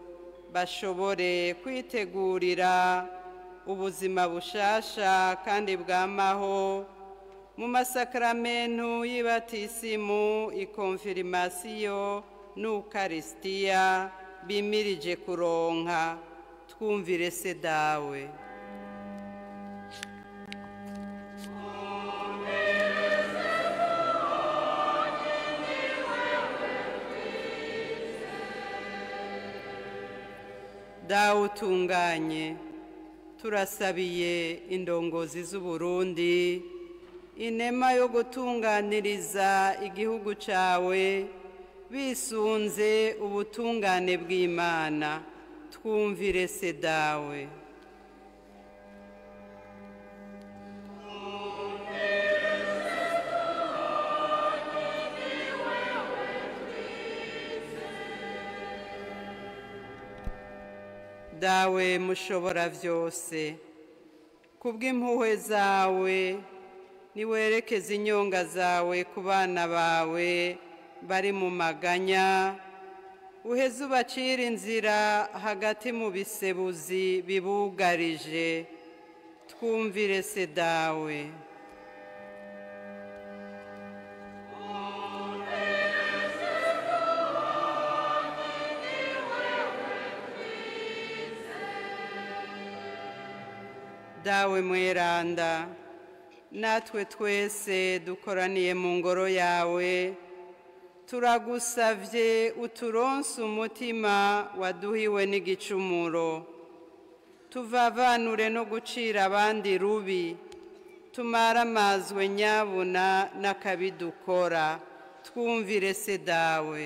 bashobore kwitegurira ubuzima bushasha kandi bwamaho mu masakramentu y'ibatisimu, ikonfirimasiyo n'ukarisitiya bimirije kuronka. Twumvire se Dawe. Dawe utunganye, turasabiye indongozi z'Uburundi inema yo gutunganiriza igihugu cawe bisunze ubutungane bw'Imana. Twumvire se Dawe. Dawe mushobora vyose, kubw'impuhwe zawe niwerekeze inyonga zawe ku bana bawe bari mu maganya, uheze ubacire inzira hagati mu bisebuzi bibugarije. Twumvire se Dawe. Dawe mweranda, natwe twese dukoraniye mu ngoro yawe, turagusavye uturonse umutima waduhiwe n'igicumuro, tuvavanure no gucira abandi rubi, tumaramazwe nyabuna n'akabidukora. Twumvire se Dawe.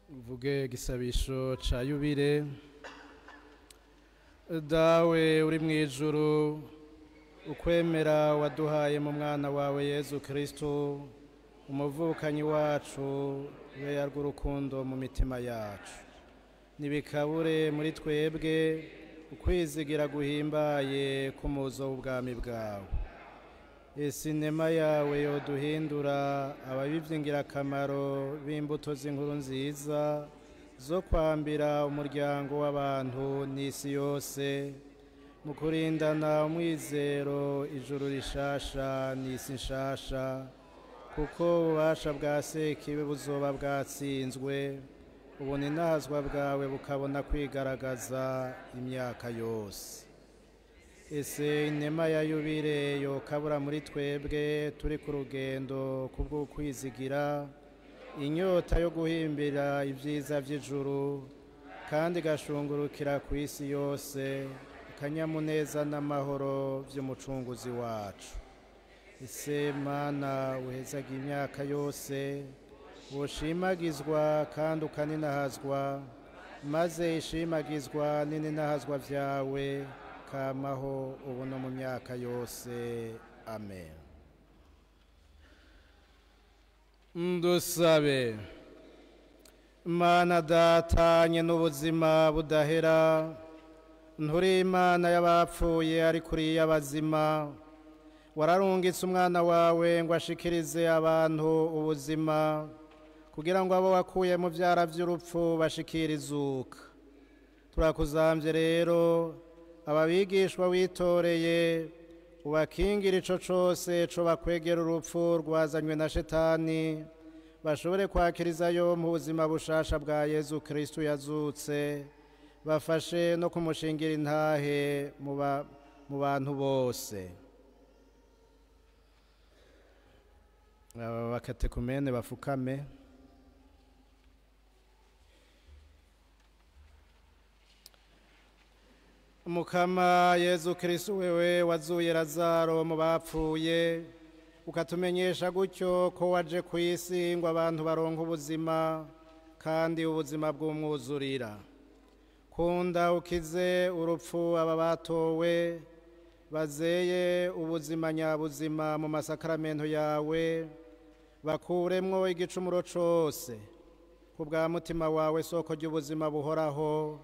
Mvuge gisabisho ca yubire. Dawe uri mu ijuru, ukwemera waduhaye mu mwana wawe Yezu Kristo, umuvukanyi wacu, we yarw'urukundo mu mitima yacu, nibikabure muri twebwe ukwizigira guhimbaye k'umuzo w'ubwami bwawe. Isinema yawe yoduhindura ababivye ingirakamaro b'imbuto z'inkuru nziza zo kwambira umuryango w'abantu n'isi yose, mu kurindana umwizero ijuru rishasha n'isi nshasha, kuko ububasha bwa Sekibi buzoba bwatsinzwe, ubuninazwa bwawe bukabona kwigaragaza imyaka yose. Ese inema ya yubile yokabura muri twebwe turi ku rugendo kubw'ukwizigira, inyota yo guhimbira ibyiza by'ijuru kandi igashungurukira ku isi yose akanyamuneza n'amahoro by'umucunguzi wacu. Ese Mana uhezaga imyaka yose, woshimagizwa kandi ukaninahazwa, maze ishimagizwa n'ininahazwa byawe kamaho ubu no mu myaka yose. Amen. Ndusabe. Mana Data n'ubuzima budahera, nturi Imana y'abapfuye ariko uri iy'abazima. Wararungitse umwana wawe ngo ashikirize abantu ubuzima, kugira ngo abo wakuye mu byara by'urupfu bashikire izuka. Turakuzambye rero ababigishwa witoreye, ubakingira ico cose co bakwegera urupfu rwazanywe na Shetani, bashobore kwakirizayo mu buzima bushasha bwa Yezu Kristu yazutse, bafashe no kumushingira intahe mu bantu bose. Aba bakatekumene bafukame. Mukama Yezu Kristu, wewe wazuye Lazaro mu bapfuye, ukatumenyesha gutyo ko waje ku isi ngo abantu baronke ubuzima kandi ubuzima bw'umwuzurira. Kunda ukize urupfu aba batowe, bazeye ubuzima nyabuzima mu masakaramento yawe, bakuremwo igicumuro cose ku bwa mutima wawe soko ry'ubuzima buhoraho,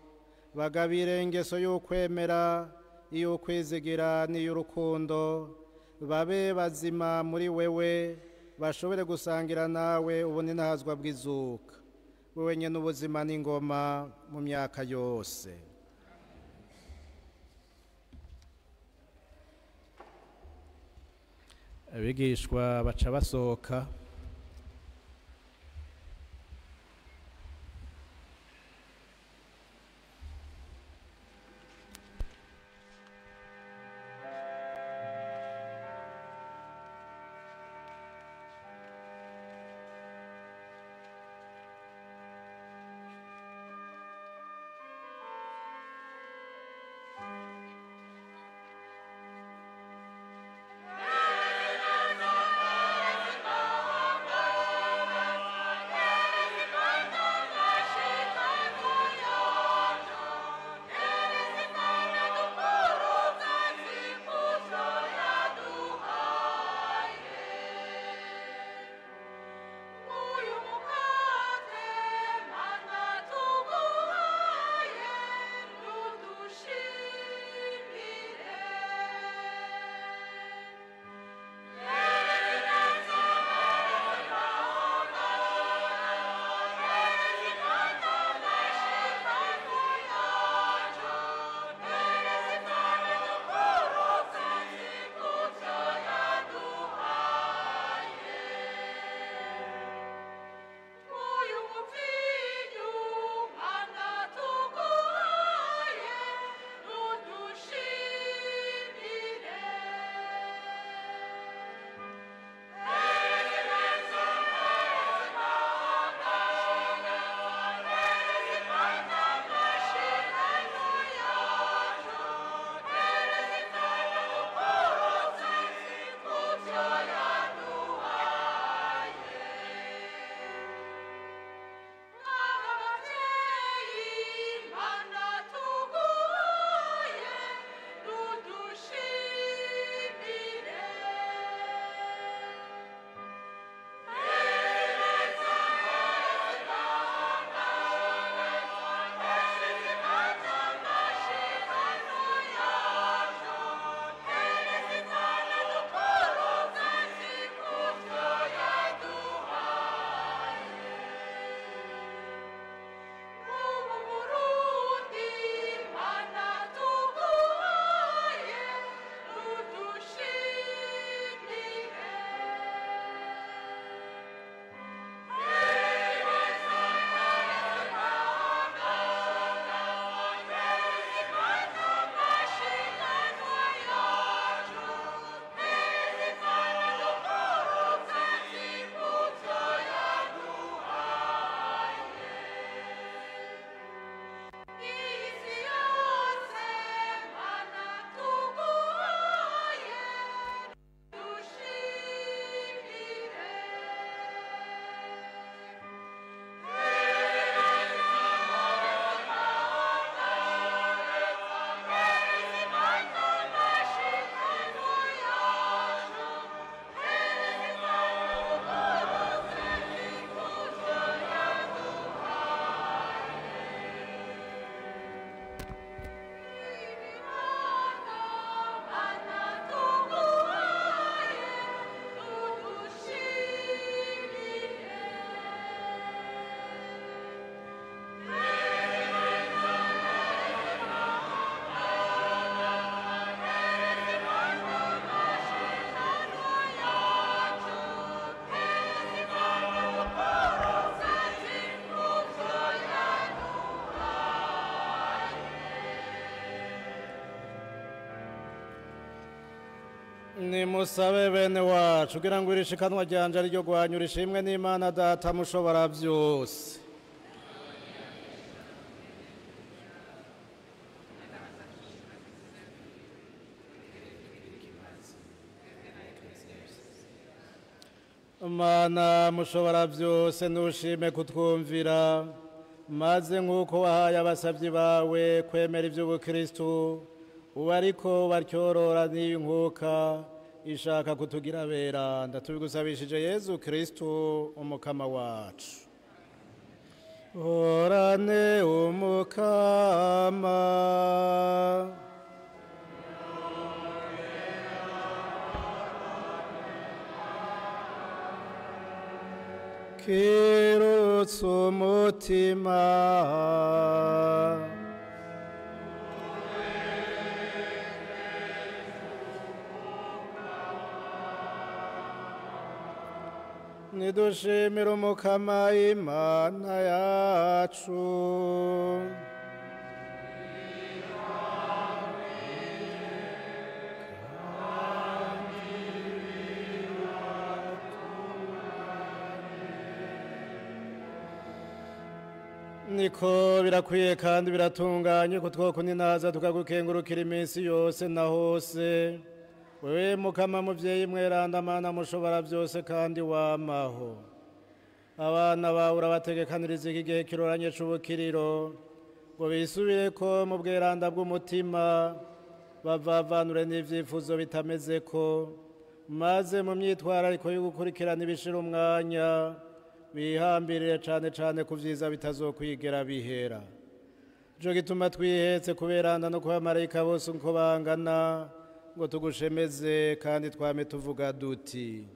bagabire ingeso y'ukwemera, iy'ukwizigira n'iy'urukundo, babe bazima muri wewe, bashobore gusangira nawe ubuninahazwa bw'izuka. Wewe nyene ubuzima n'ingoma mu myaka yose. Abigishwa baca basohoka. Amen. Nimusabe bene wacu kugira ngo irishikanwa ryanje ari ryo rwanyu rishimwe n'Imana Data mushobora byose. Mana mushobora byose nushime kutwumvira, maze nk'uko wahaye abasabyi bawe kwemera iby'ubukristu, ubu ariko batyorora n'inkuka ishaka kutugira beranda, tubigusabishije Yezu Kristu umukama wacu. Horane umukama. Kirutse umutima. Nidushimira umukama Imana yacu. Niko birakwiye kandi biratunganye ko twokuninaza tukagukengurukira iminsi yose na hose, wewe mukama muvyeyi mweranda Mana mushobora byose kandi wamaho. Abana bawe urabategekaniriza iki gihe kiroranye c'ubukiriro ngo bisubireko mu bweranda bw'umutima, bavavanure n'ivyifuzo bitameze ko, maze mu myitwarariko yo gukurikirana ibishira umwanya bihambirire cane cane ku vyiza bitazokwigera bihera. Nico gituma twihetse kuberanda no kuba marayika bose uko bangana, ngo tugushemeze kandi twame tuvuga duti: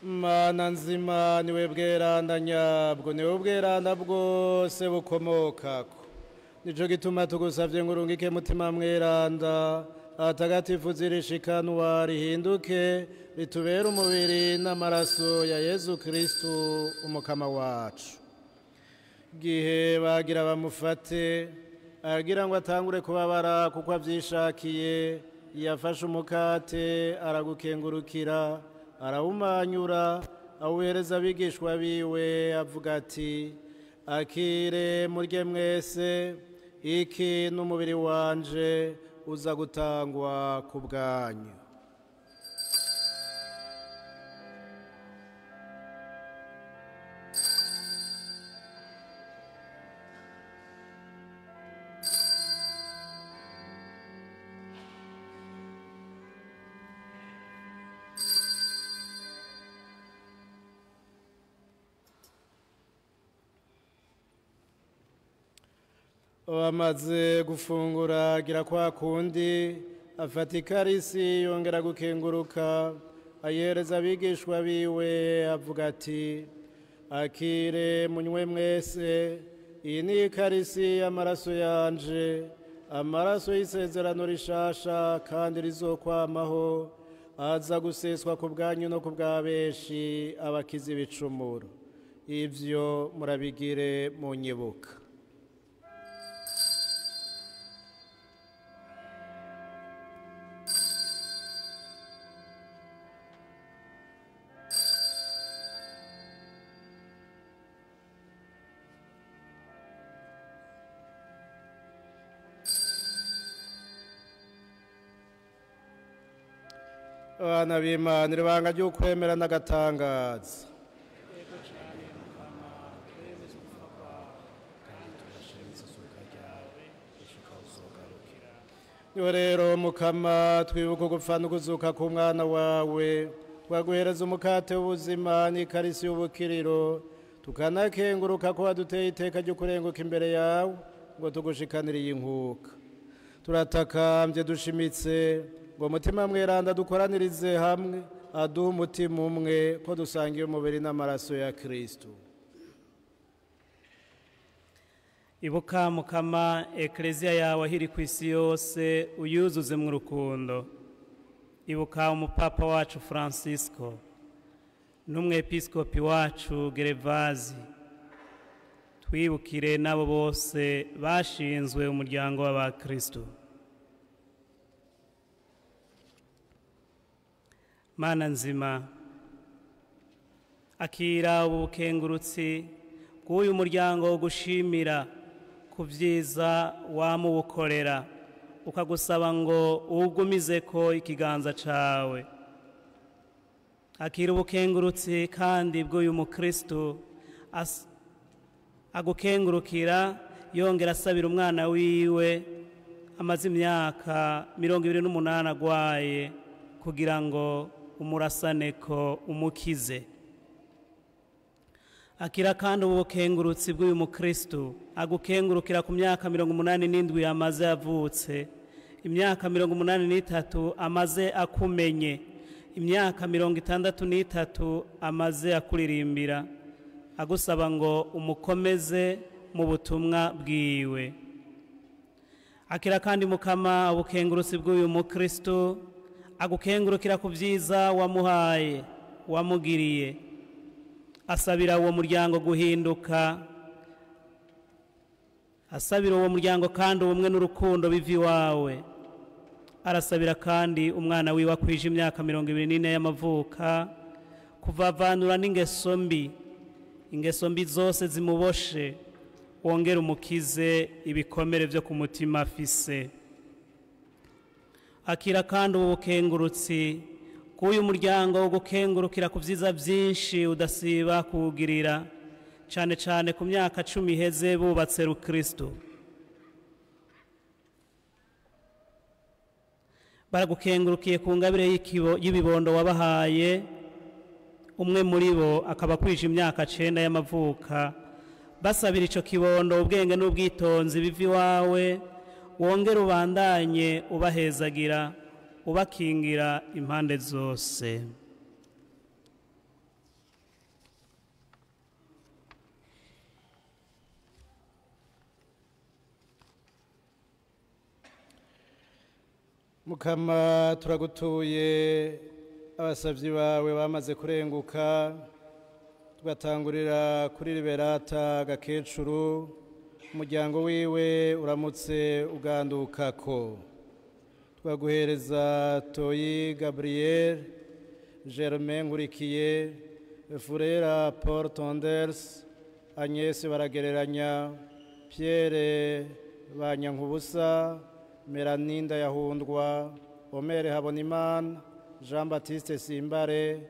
Mana nzima niwe bweranda nyabwo, niwe ubweranda bwose bukomokako. Nico gituma tugusavye ngo urungike mutima mweranda atagatifu zirishikanwa rihinduke ritubere umubiri n'amaraso ya Yezu Kristu umukama wacu. Gihe bagira bamufate agira ngo atangure kubabara kuko avyishakiye, yafashe umukate aragukengurukira, arawumanyura, awuhereza abigishwa biwe avuga ati: akire murye mwese, iki n'umubiri wanje uza gutangwa ku bwanyu. Bamaze gufungura agira kwa kundi, afata ikarisi yongera gukenguruka, ayihereza abigishwa biwe avuga ati: Akire munywe mwese, iyi ni ikarisi y'amaraso yanje, amaraso y'isezerano rishasha kandi rizokwamaho, aza guseswa ku bwanyu no ku bwa benshi abakiza ibicumuro. Ibyo murabigire mu nyibuka. Abana b'Imana, ibanga ry'ukwemera n'agatangaza. Niho rero Mukama twibuka ugupfa n'ukuzuka k'umwana wawe, twaguhereza umukate w'ubuzima n'ikarisi y'ubukiriro, tukanakenguruka ko waduteye iteka ryo kurenguka imbere yawe ngo tugushikanire iyi nkuka. Turatakambye dushimitse ngo Mutima Mweranda dukoranirize hamwe, aduhe umutima umwe ko dusangiye umubiri n'amaraso ya Kristo. Ibuka Mukama Ekleziya yawe aho iri ku isi yose, uyuzuze mu rukundo. Ibuka umupapa wacu Francisco n'umwepiskopi wacu Gerevazi, twibukire n'abo bose bashinzwe umuryango w'abakristo. Mana nzima, akira ubu bukengurutsi bw'uyu muryango wo gushimira ku byiza wamubukorera, ukagusaba ngo uwugumize ko ikiganza cawe. Akira ubukengurutsi kandi bw'uyu mukristo agukengurukira, yongera asabira umwana wiwe amaze imyaka 28 agwaye, kugira ngo umurasane ko umukize. Akira kandi ubukengurutsi bw'uyu mukristo agukengurukira ku myaka 87 amaze avutse, imyaka 83 amaze akumenye, imyaka 63 amaze akuririmbira, agusaba ngo umukomeze mu butumwa bwiwe. Akira kandi Mukama ubukengurutsi bw'uyu mukristo agukengurukira ku byiza wamuhaye, wamugiriye, asabira uwo muryango guhinduka, asabira uwo muryango kandi ubumwe n'urukundo biva iwawe. Arasabira kandi umwana wiwe akwije imyaka 24 y'amavuka kuvavanura n'ingeso mbi, ingeso mbi zose zimuboshe, wongere umukize ibikomere byo ku mutima afise. Akira kandi ubukengurutsi k'uyu muryango wo gukengurukira ku byiza byinshi udasiba kuwugirira, cyane cyane ku myaka 10 iheze bubatse rukristo. Baragukengurukiye ku ngabire y'ibibondo wabahaye, umwe muri bo akaba akwije imyaka 9 y'amavuka. Basabira ico kibondo ubwenge n'ubwitonzi biva iwawe, wongere ubandanye ubahezagira, ubakingira impande zose. Mukama turagutuye abasavyi bawe bamaze kurenguka, tugatangurira kuri Liberata Gakecuru, umuryango wiwe uramutse ugandukako. Twaguhereza Toyi Gabriel, Germain Nkurikiye, Furera Paul Tonders, Agnes Baragereranya, Pierre Banyankubusa, Melaninda Yahundwa, Omere Habonimana, Jean Baptiste Simbare,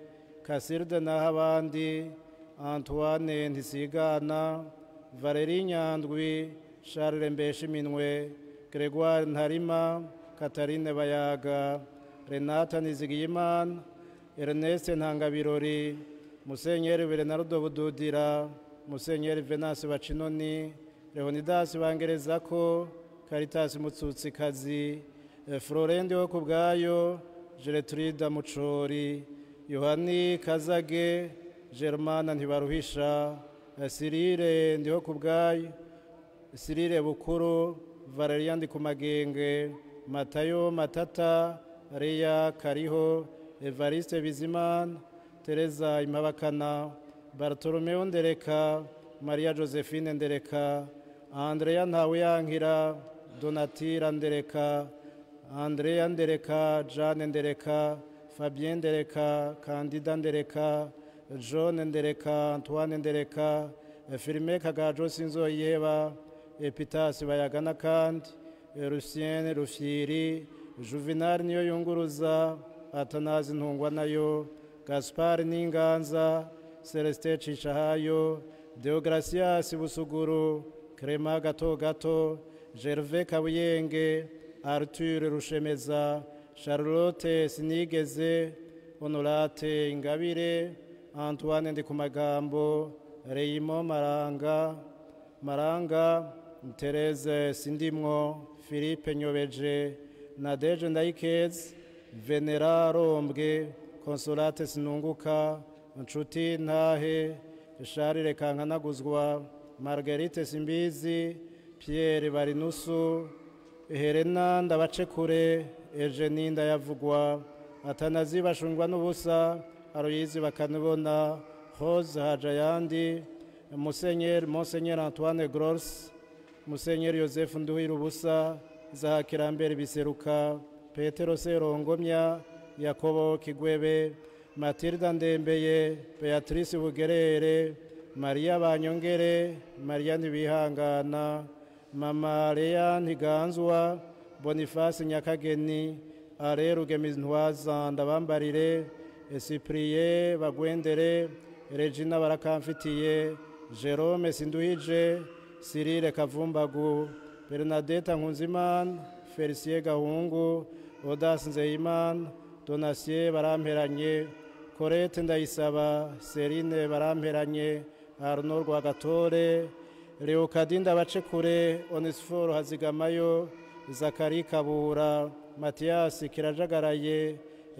Kasirde Nahabandi, Antoine Ntisigana, Valerie Nyandwi, Charles Mbeshiminwe, Gregoire Ntarima, Katarine Bayaga, Renata Nizigiyimana, Ernest Ntangabirori, Musenyeri Bernardo Bududira, Musenyeri Venance Bacinoni, Leonidas Bangerezako, Caritas Mutsutsikazi, Florende wo kubwayo, Gertrude Mucori, Yohani Kazage, Germana Ntibaruhisha, Cyrille Ndihokubwayo, Cyrille Bukuru, Valerian Ndikumagenge, Matayo Matata, Leya Kariho, Evariste Bizimana, Teresa Impabakana, Bartolomeo Ndereka, Maria Josephine Ndereka, Andrea Ntawiyankira, Donatira Ndereka, Andrea Ndereka, Jeanne Ndereka, Fabien Ndereka, Candida Ndereka, John Ndereka, Antoine Ndereka, Firme Kagajo Sinzoyiheba, Epitasi Bayagana kandi, Lucien Rufyiri, Juvenal Niyoyunguruza, Atanazi Ntungwanayo, Gaspar Ninganza, Celestin Cishahayo, Deogratias Busuguru, Clement Gato Gato, Gervais Kabuyenge, Arthur Rushemeza, Charlotte Sinigeze, Honorate Ingabire, Antoine Ndikumagambo, Raymond Maranga, Maranga, Therese Sindimwo, Philippe Nyobeje, Nadege Ndayikeza, Venera Rombwe, Consolate Sinunguka, Nshuti Ntahe, Charles Kankanaguzwa, Marguerite Simbizi, Pierre Barinusu, Helena Ndabacekure, Eugenie Ndayavugwa, Atanazi Bashungwa n'ubusa, Aloyizi Bakanubona, Rose Hajayandi, Monseigneur Antoine Gross, Musenyeri Joseph Nduhirubusa, Zahakirambere Biseruka, Petero Serongomya, Yakobo Kigwebe, Matilda Ndembeye, Beatrice Bugerere, Maria Banyongere, Maria Ntibihangana, Mama Lea Ntiganzwa, Boniface Nyakageni, Are Rugemintwaza Ndabambarire, Cyprien Bagwendere, Regina Barakamfitiye, Jerome Sinduhije, Cyrille Kavumbagu, Bernadette Nkunzimana, Felicien Gahungu, Odas Nzeyimana, Donatien Baramperanye, Colette Ndayisaba, Serine Baramperanye, Arnaud Rwagatore, Leokadi Ndabacekure, Onesphore Hazigamayo, Zakari Kabura, Mathias Kirajagaraye,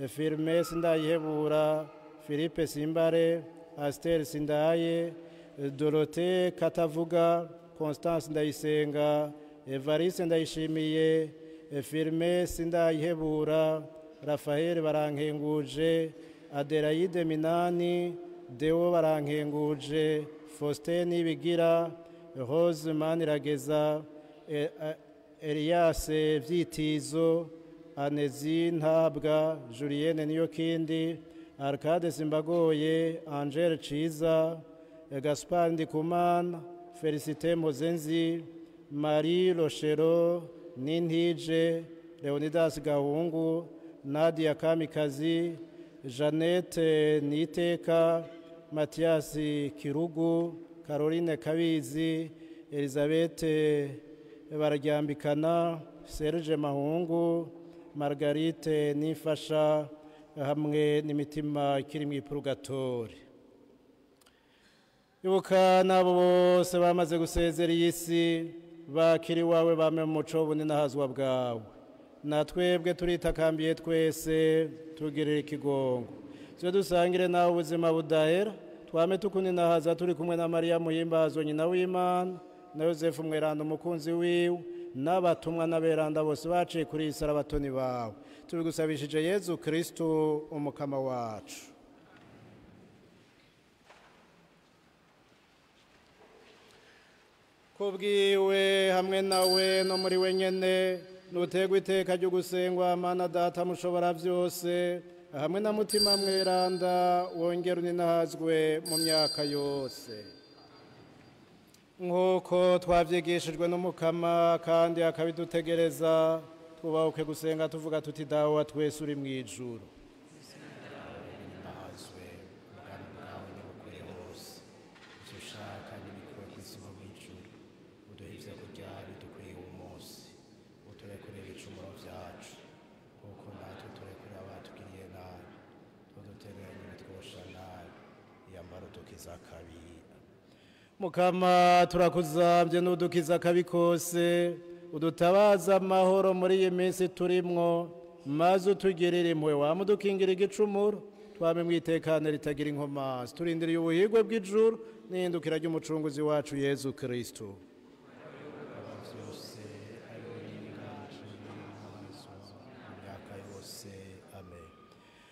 Firme Sindayihebura, Philippe Simbare, Aster Sindaye, Dorothée Katavuga, Constance Ndayisenga, Evariste Ndayishimiye, Firme Sindayihebura, Raphael Barankenguje, Adelaide Minani, Deo Barankenguje, Faustin Nibigira, Rose Manirageza, Elias Vyitizo, Anezi Ntabwa, Julienne Niyokindi, Arcade Simbagoye, Angel Ciza, Gaspard Ndikumana, Felicité Mozenzi, Marie Rochero, Nintije, Leonidas Gahungu, Nadia Kamikazi, Jeannette Niteka, Mathias Kirugu, Caroline Kabizi, Elizabeth Bararyambikana, Serge Mahungu, Margarite Nifasha, hamwe n'imitima ikiri mu ipurugatori. Ibuka n'abo bose bamaze gusezera iyi si, bakiri iwawe bame mu muco w'ubuninahazwa bwawe. Na twebwe turitakambiye twese, tugirire ikigongo. Twe dusangire nawe ubuzima budahera, twame tukuninahaza turi kumwe na Mariya Muhimbazwa nyina w'Imana, na Yosefu Mweranda umukunzi wiwe, n'abatumwa n'aberanda bose baciye kuri iyi sarabatoni bawe. Tubigusabishije Yezu Kristo umukama wacu. Kubwiwe hamwe nawe no muri wenyene nutegwa iteka ryo gusengwa Mana Data mushobora byose, hamwe na Mutima Mweranda wongera uninahazwe mu myaka yose. Nk'uko twabyigishijwe n'Umukama kandi akabidutegereza, twubahuke gusenga tuvuga tuti: Dawe wa twese uri mu ijuru, Mukama turakuzambye n'udukiza akabi kose, udutabaza amahoro muri iyi minsi turimwo, maze utugirire impuhwe wamudukingira igicumuro, Twame mwitekane ritagira inkomanzi, turindiriye ubuhigwe bw'ijuru n'ihindukira ry'umucunguzi wacu Yezu Kristo.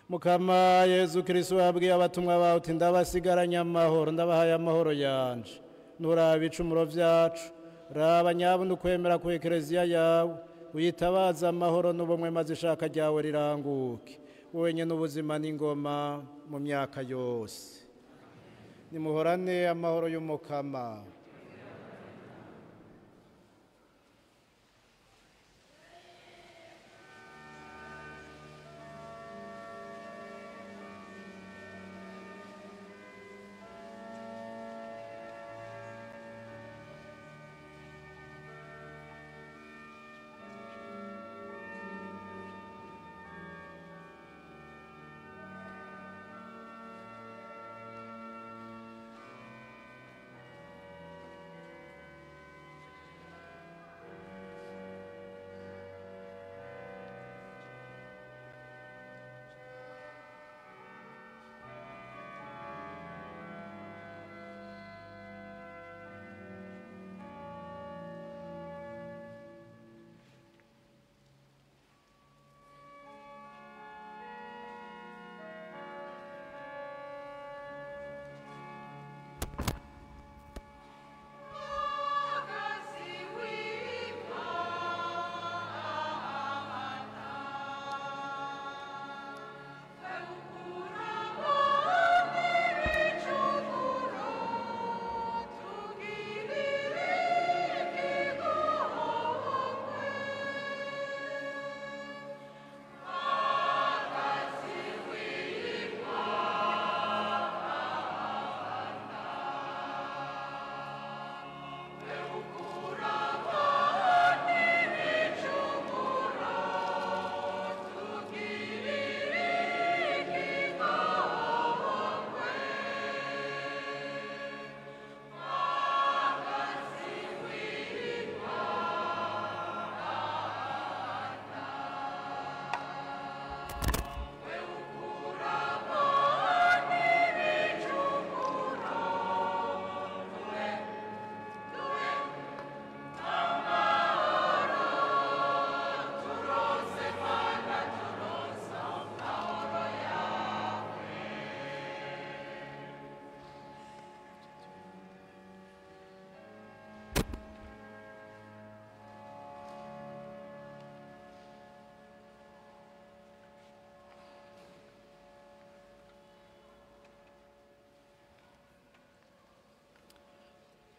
Mukama Yezu Kristo wabwiye abatumwa bawe uti ndabasigaranye amahoro, ndabahaye amahoro yanje. Nturaba ibicumuro vyacu, raba nyabuna ukwemera ku Ekereziya yawe, uyitabaze amahoro n'ubumwe maze ishaka ryawe riranguke. Wowe nyene ubuzima n'ingoma mu myaka yose. Nimuhorane amahoro y'Umukama.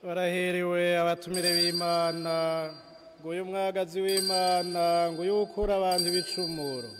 Barahiriwe abatumire b'Imana, nguyu mwagazi w'Imana, nguyu ukura abantu ibicumuro.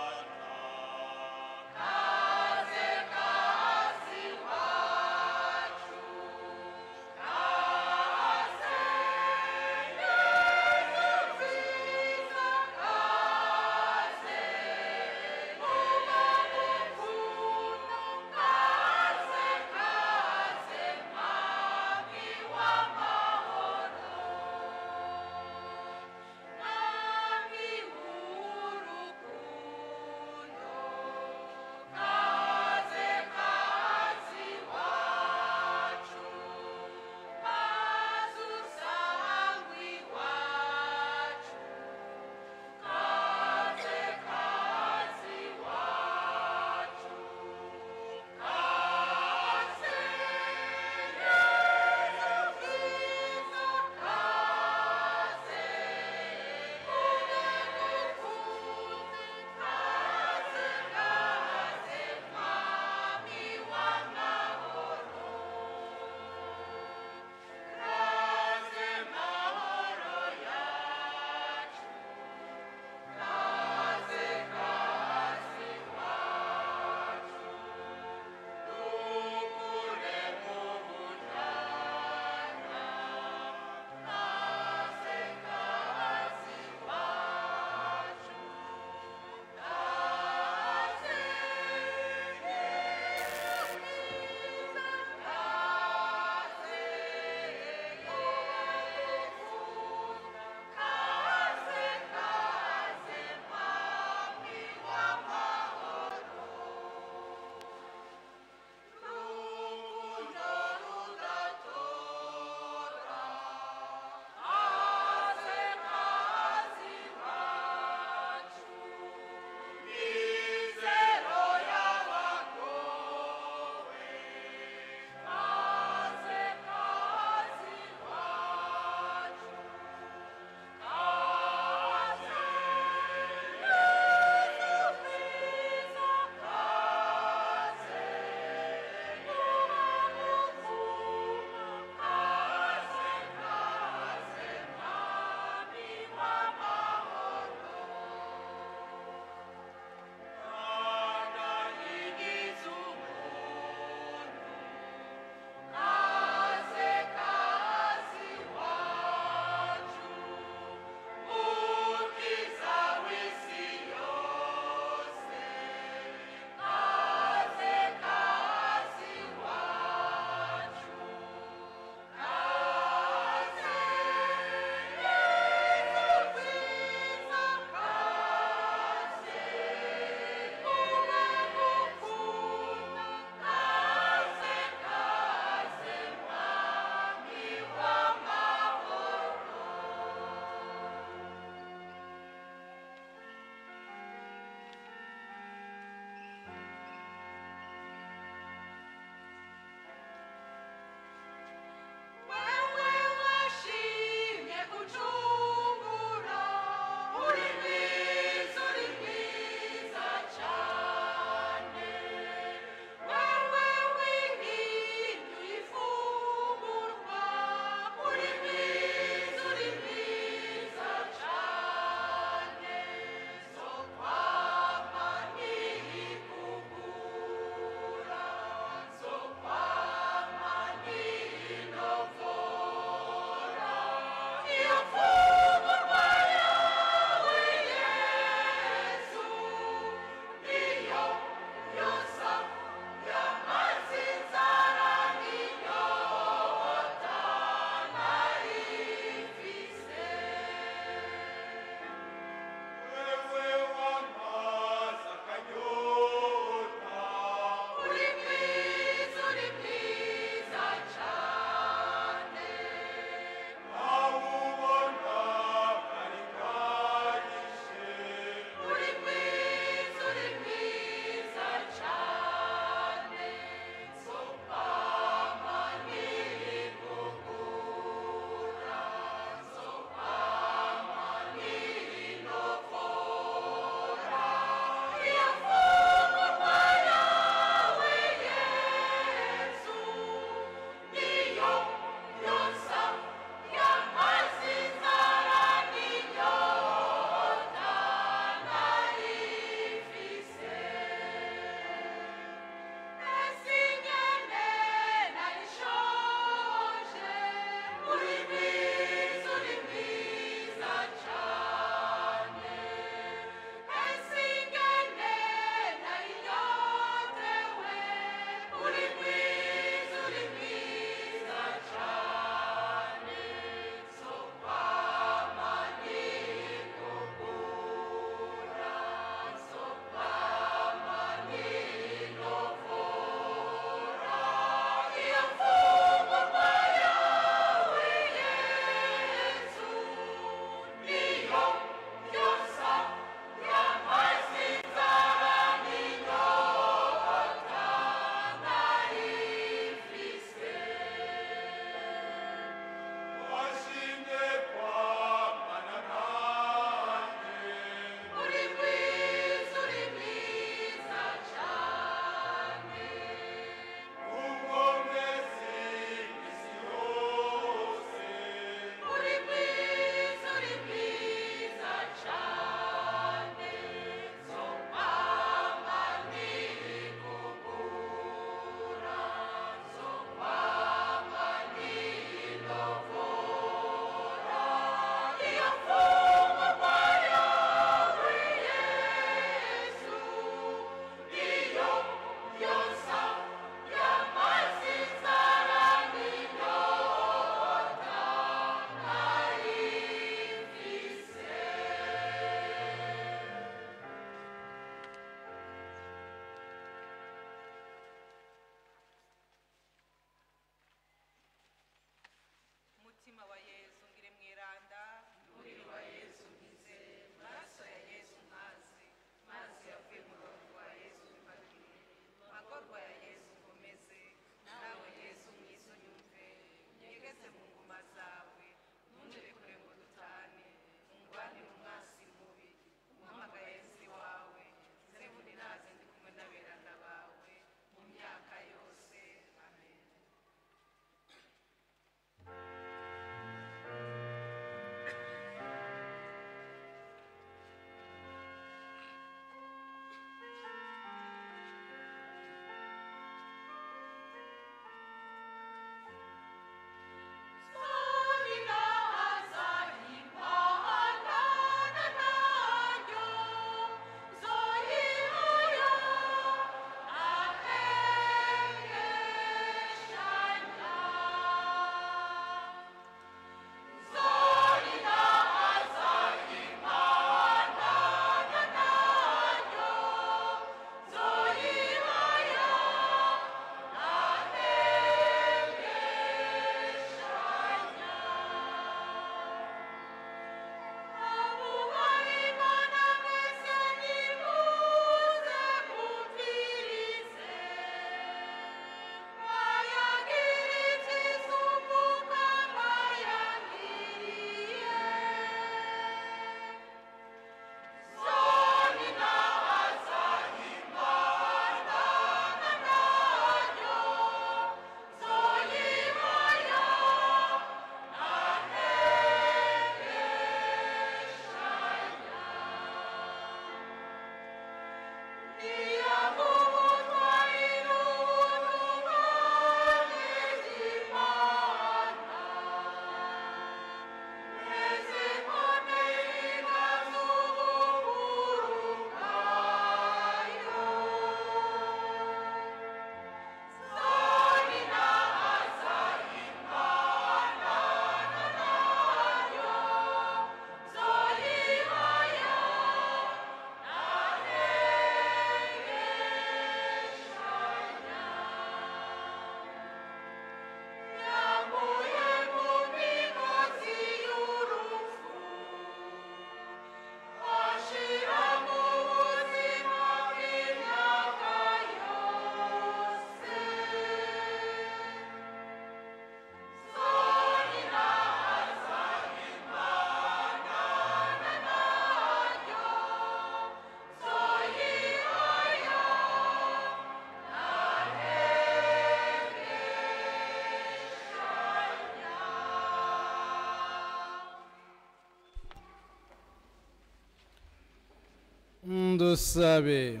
Ndusabe.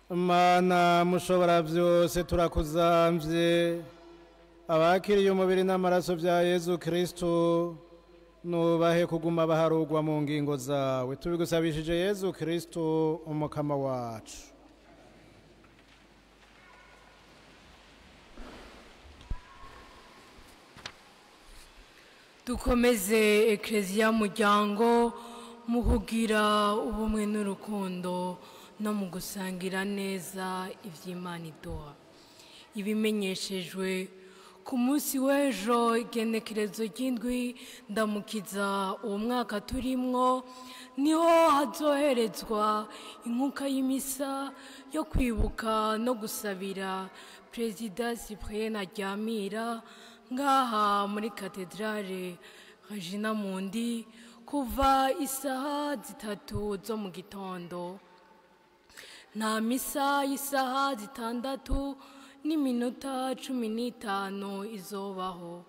Mana mushobora byose, turakuzamvye. Abakiriye umubiri n'amaraso bya Yezu Kristo, nubahe kuguma baharugwa mu ngingo zawe. Tubigusabishije Yezu Kristo umukama wacu. Dukomeze Ekleziya muryango mu kugira ubumwe n'urukundo no mu gusangira neza iby'Imana iduha. Ibimenyeshejwe ku munsi w'ejo, igenekerezo ry'indwi ndamukiza uwo mwaka turimwo, niho hazoherezwa inkuka y'imisa yo kwibuka no gusabira Perezida Cyprien Ntaryamira ngaha muri Katedrale Regina Mundi kuva isaha 3 zo mu gitondo. Nta misa y'isaha 6:15 izobaho.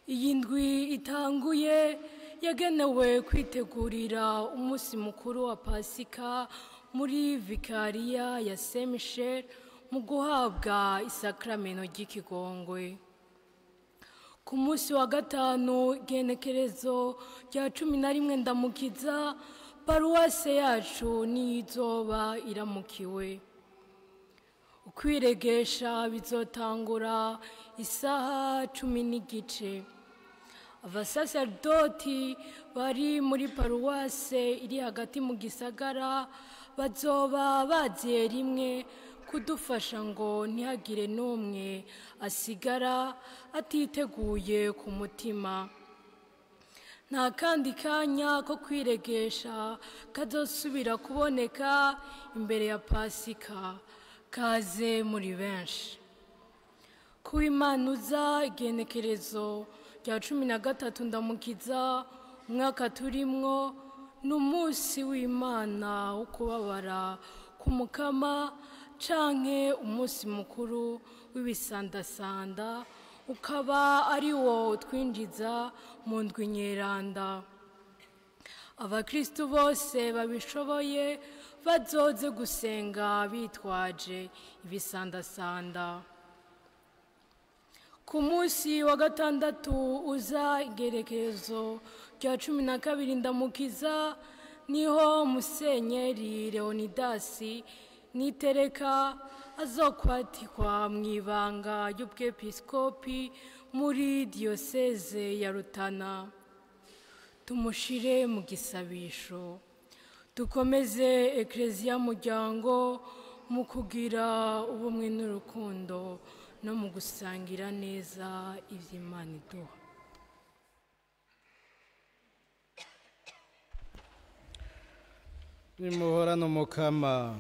Iyi ndwi itanguye yagenewe kwitegurira umunsi mukuru wa Pasika muri Vikariya ya Saint Michel mu guhabwa isakramento ry'ikigongwe. Ku munsi wa gatanu, igenekerezo rya 11 ndamukiza, paruwase yacu niyo iramukiwe. Ukwiregesha bizotangura isaha 10:15. Abasaserdoti bari muri paruwase iri hagati mu gisagara bazoba baziye rimwe kudufasha ngo ntihagire n'umwe asigara atiteguye ku mutima. Nta kandi kanya ko kwiregesha kazosubira kuboneka imbere ya Pasika. Kaze muri benshi. Kuwimanuza, igenekerezo rya 13 ndamukiza umwaka turimwo, ni umunsi w'Imana wo kubabara ku Mukama canke umunsi mukuru w'ibisandasanda, ukaba ari wo utwinjiza mu ndwi nyeranda. Abakristu bose babishoboye bazoze gusenga bitwaje ibisandasanda. Ku munsi wa gatandatu uza, igerekezo rya 12 ndamukiza, niho Musenyeri Leonidasi Nitereka azokwatikwa mu ibanga ry'ubwepiskopi muri Diyoseze ya Rutana. Tumushire mu gisabisho. Dukomeze Ekleziya muryango mu kugira ubumwe n'urukundo no mu gusangira neza iby'Imana iduha. Nimuhorane Umukama.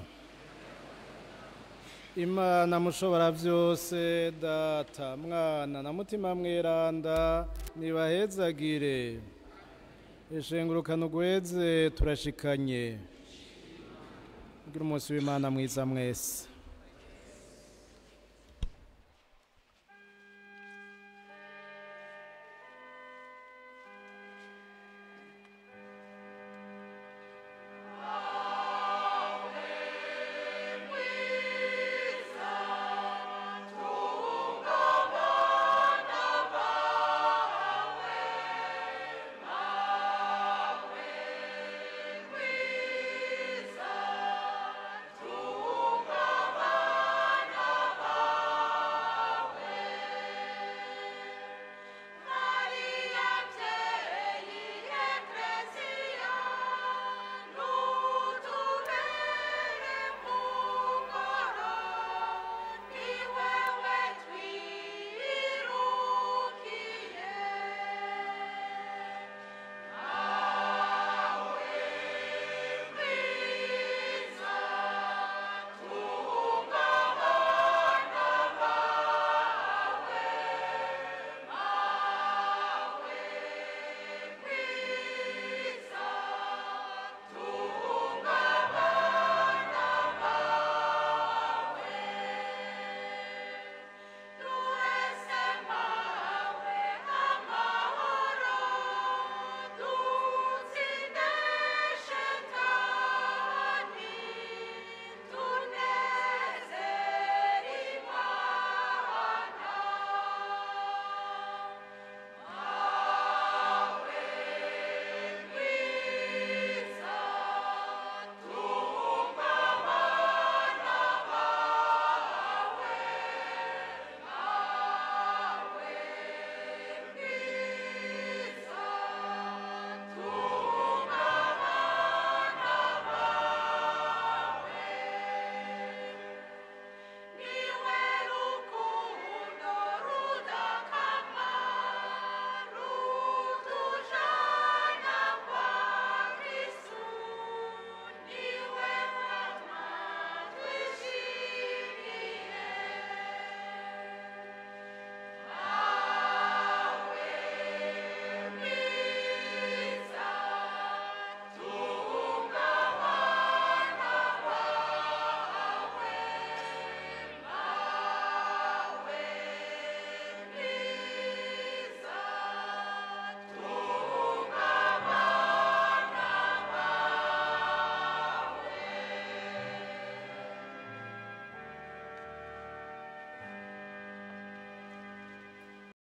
Imana mushobora byose, Data, Mwana na Mutima Mweranda, nibahezagire. Ishengurukano ugweze, turashikanye. Kugira umunsi w'Imana mwiza mwese.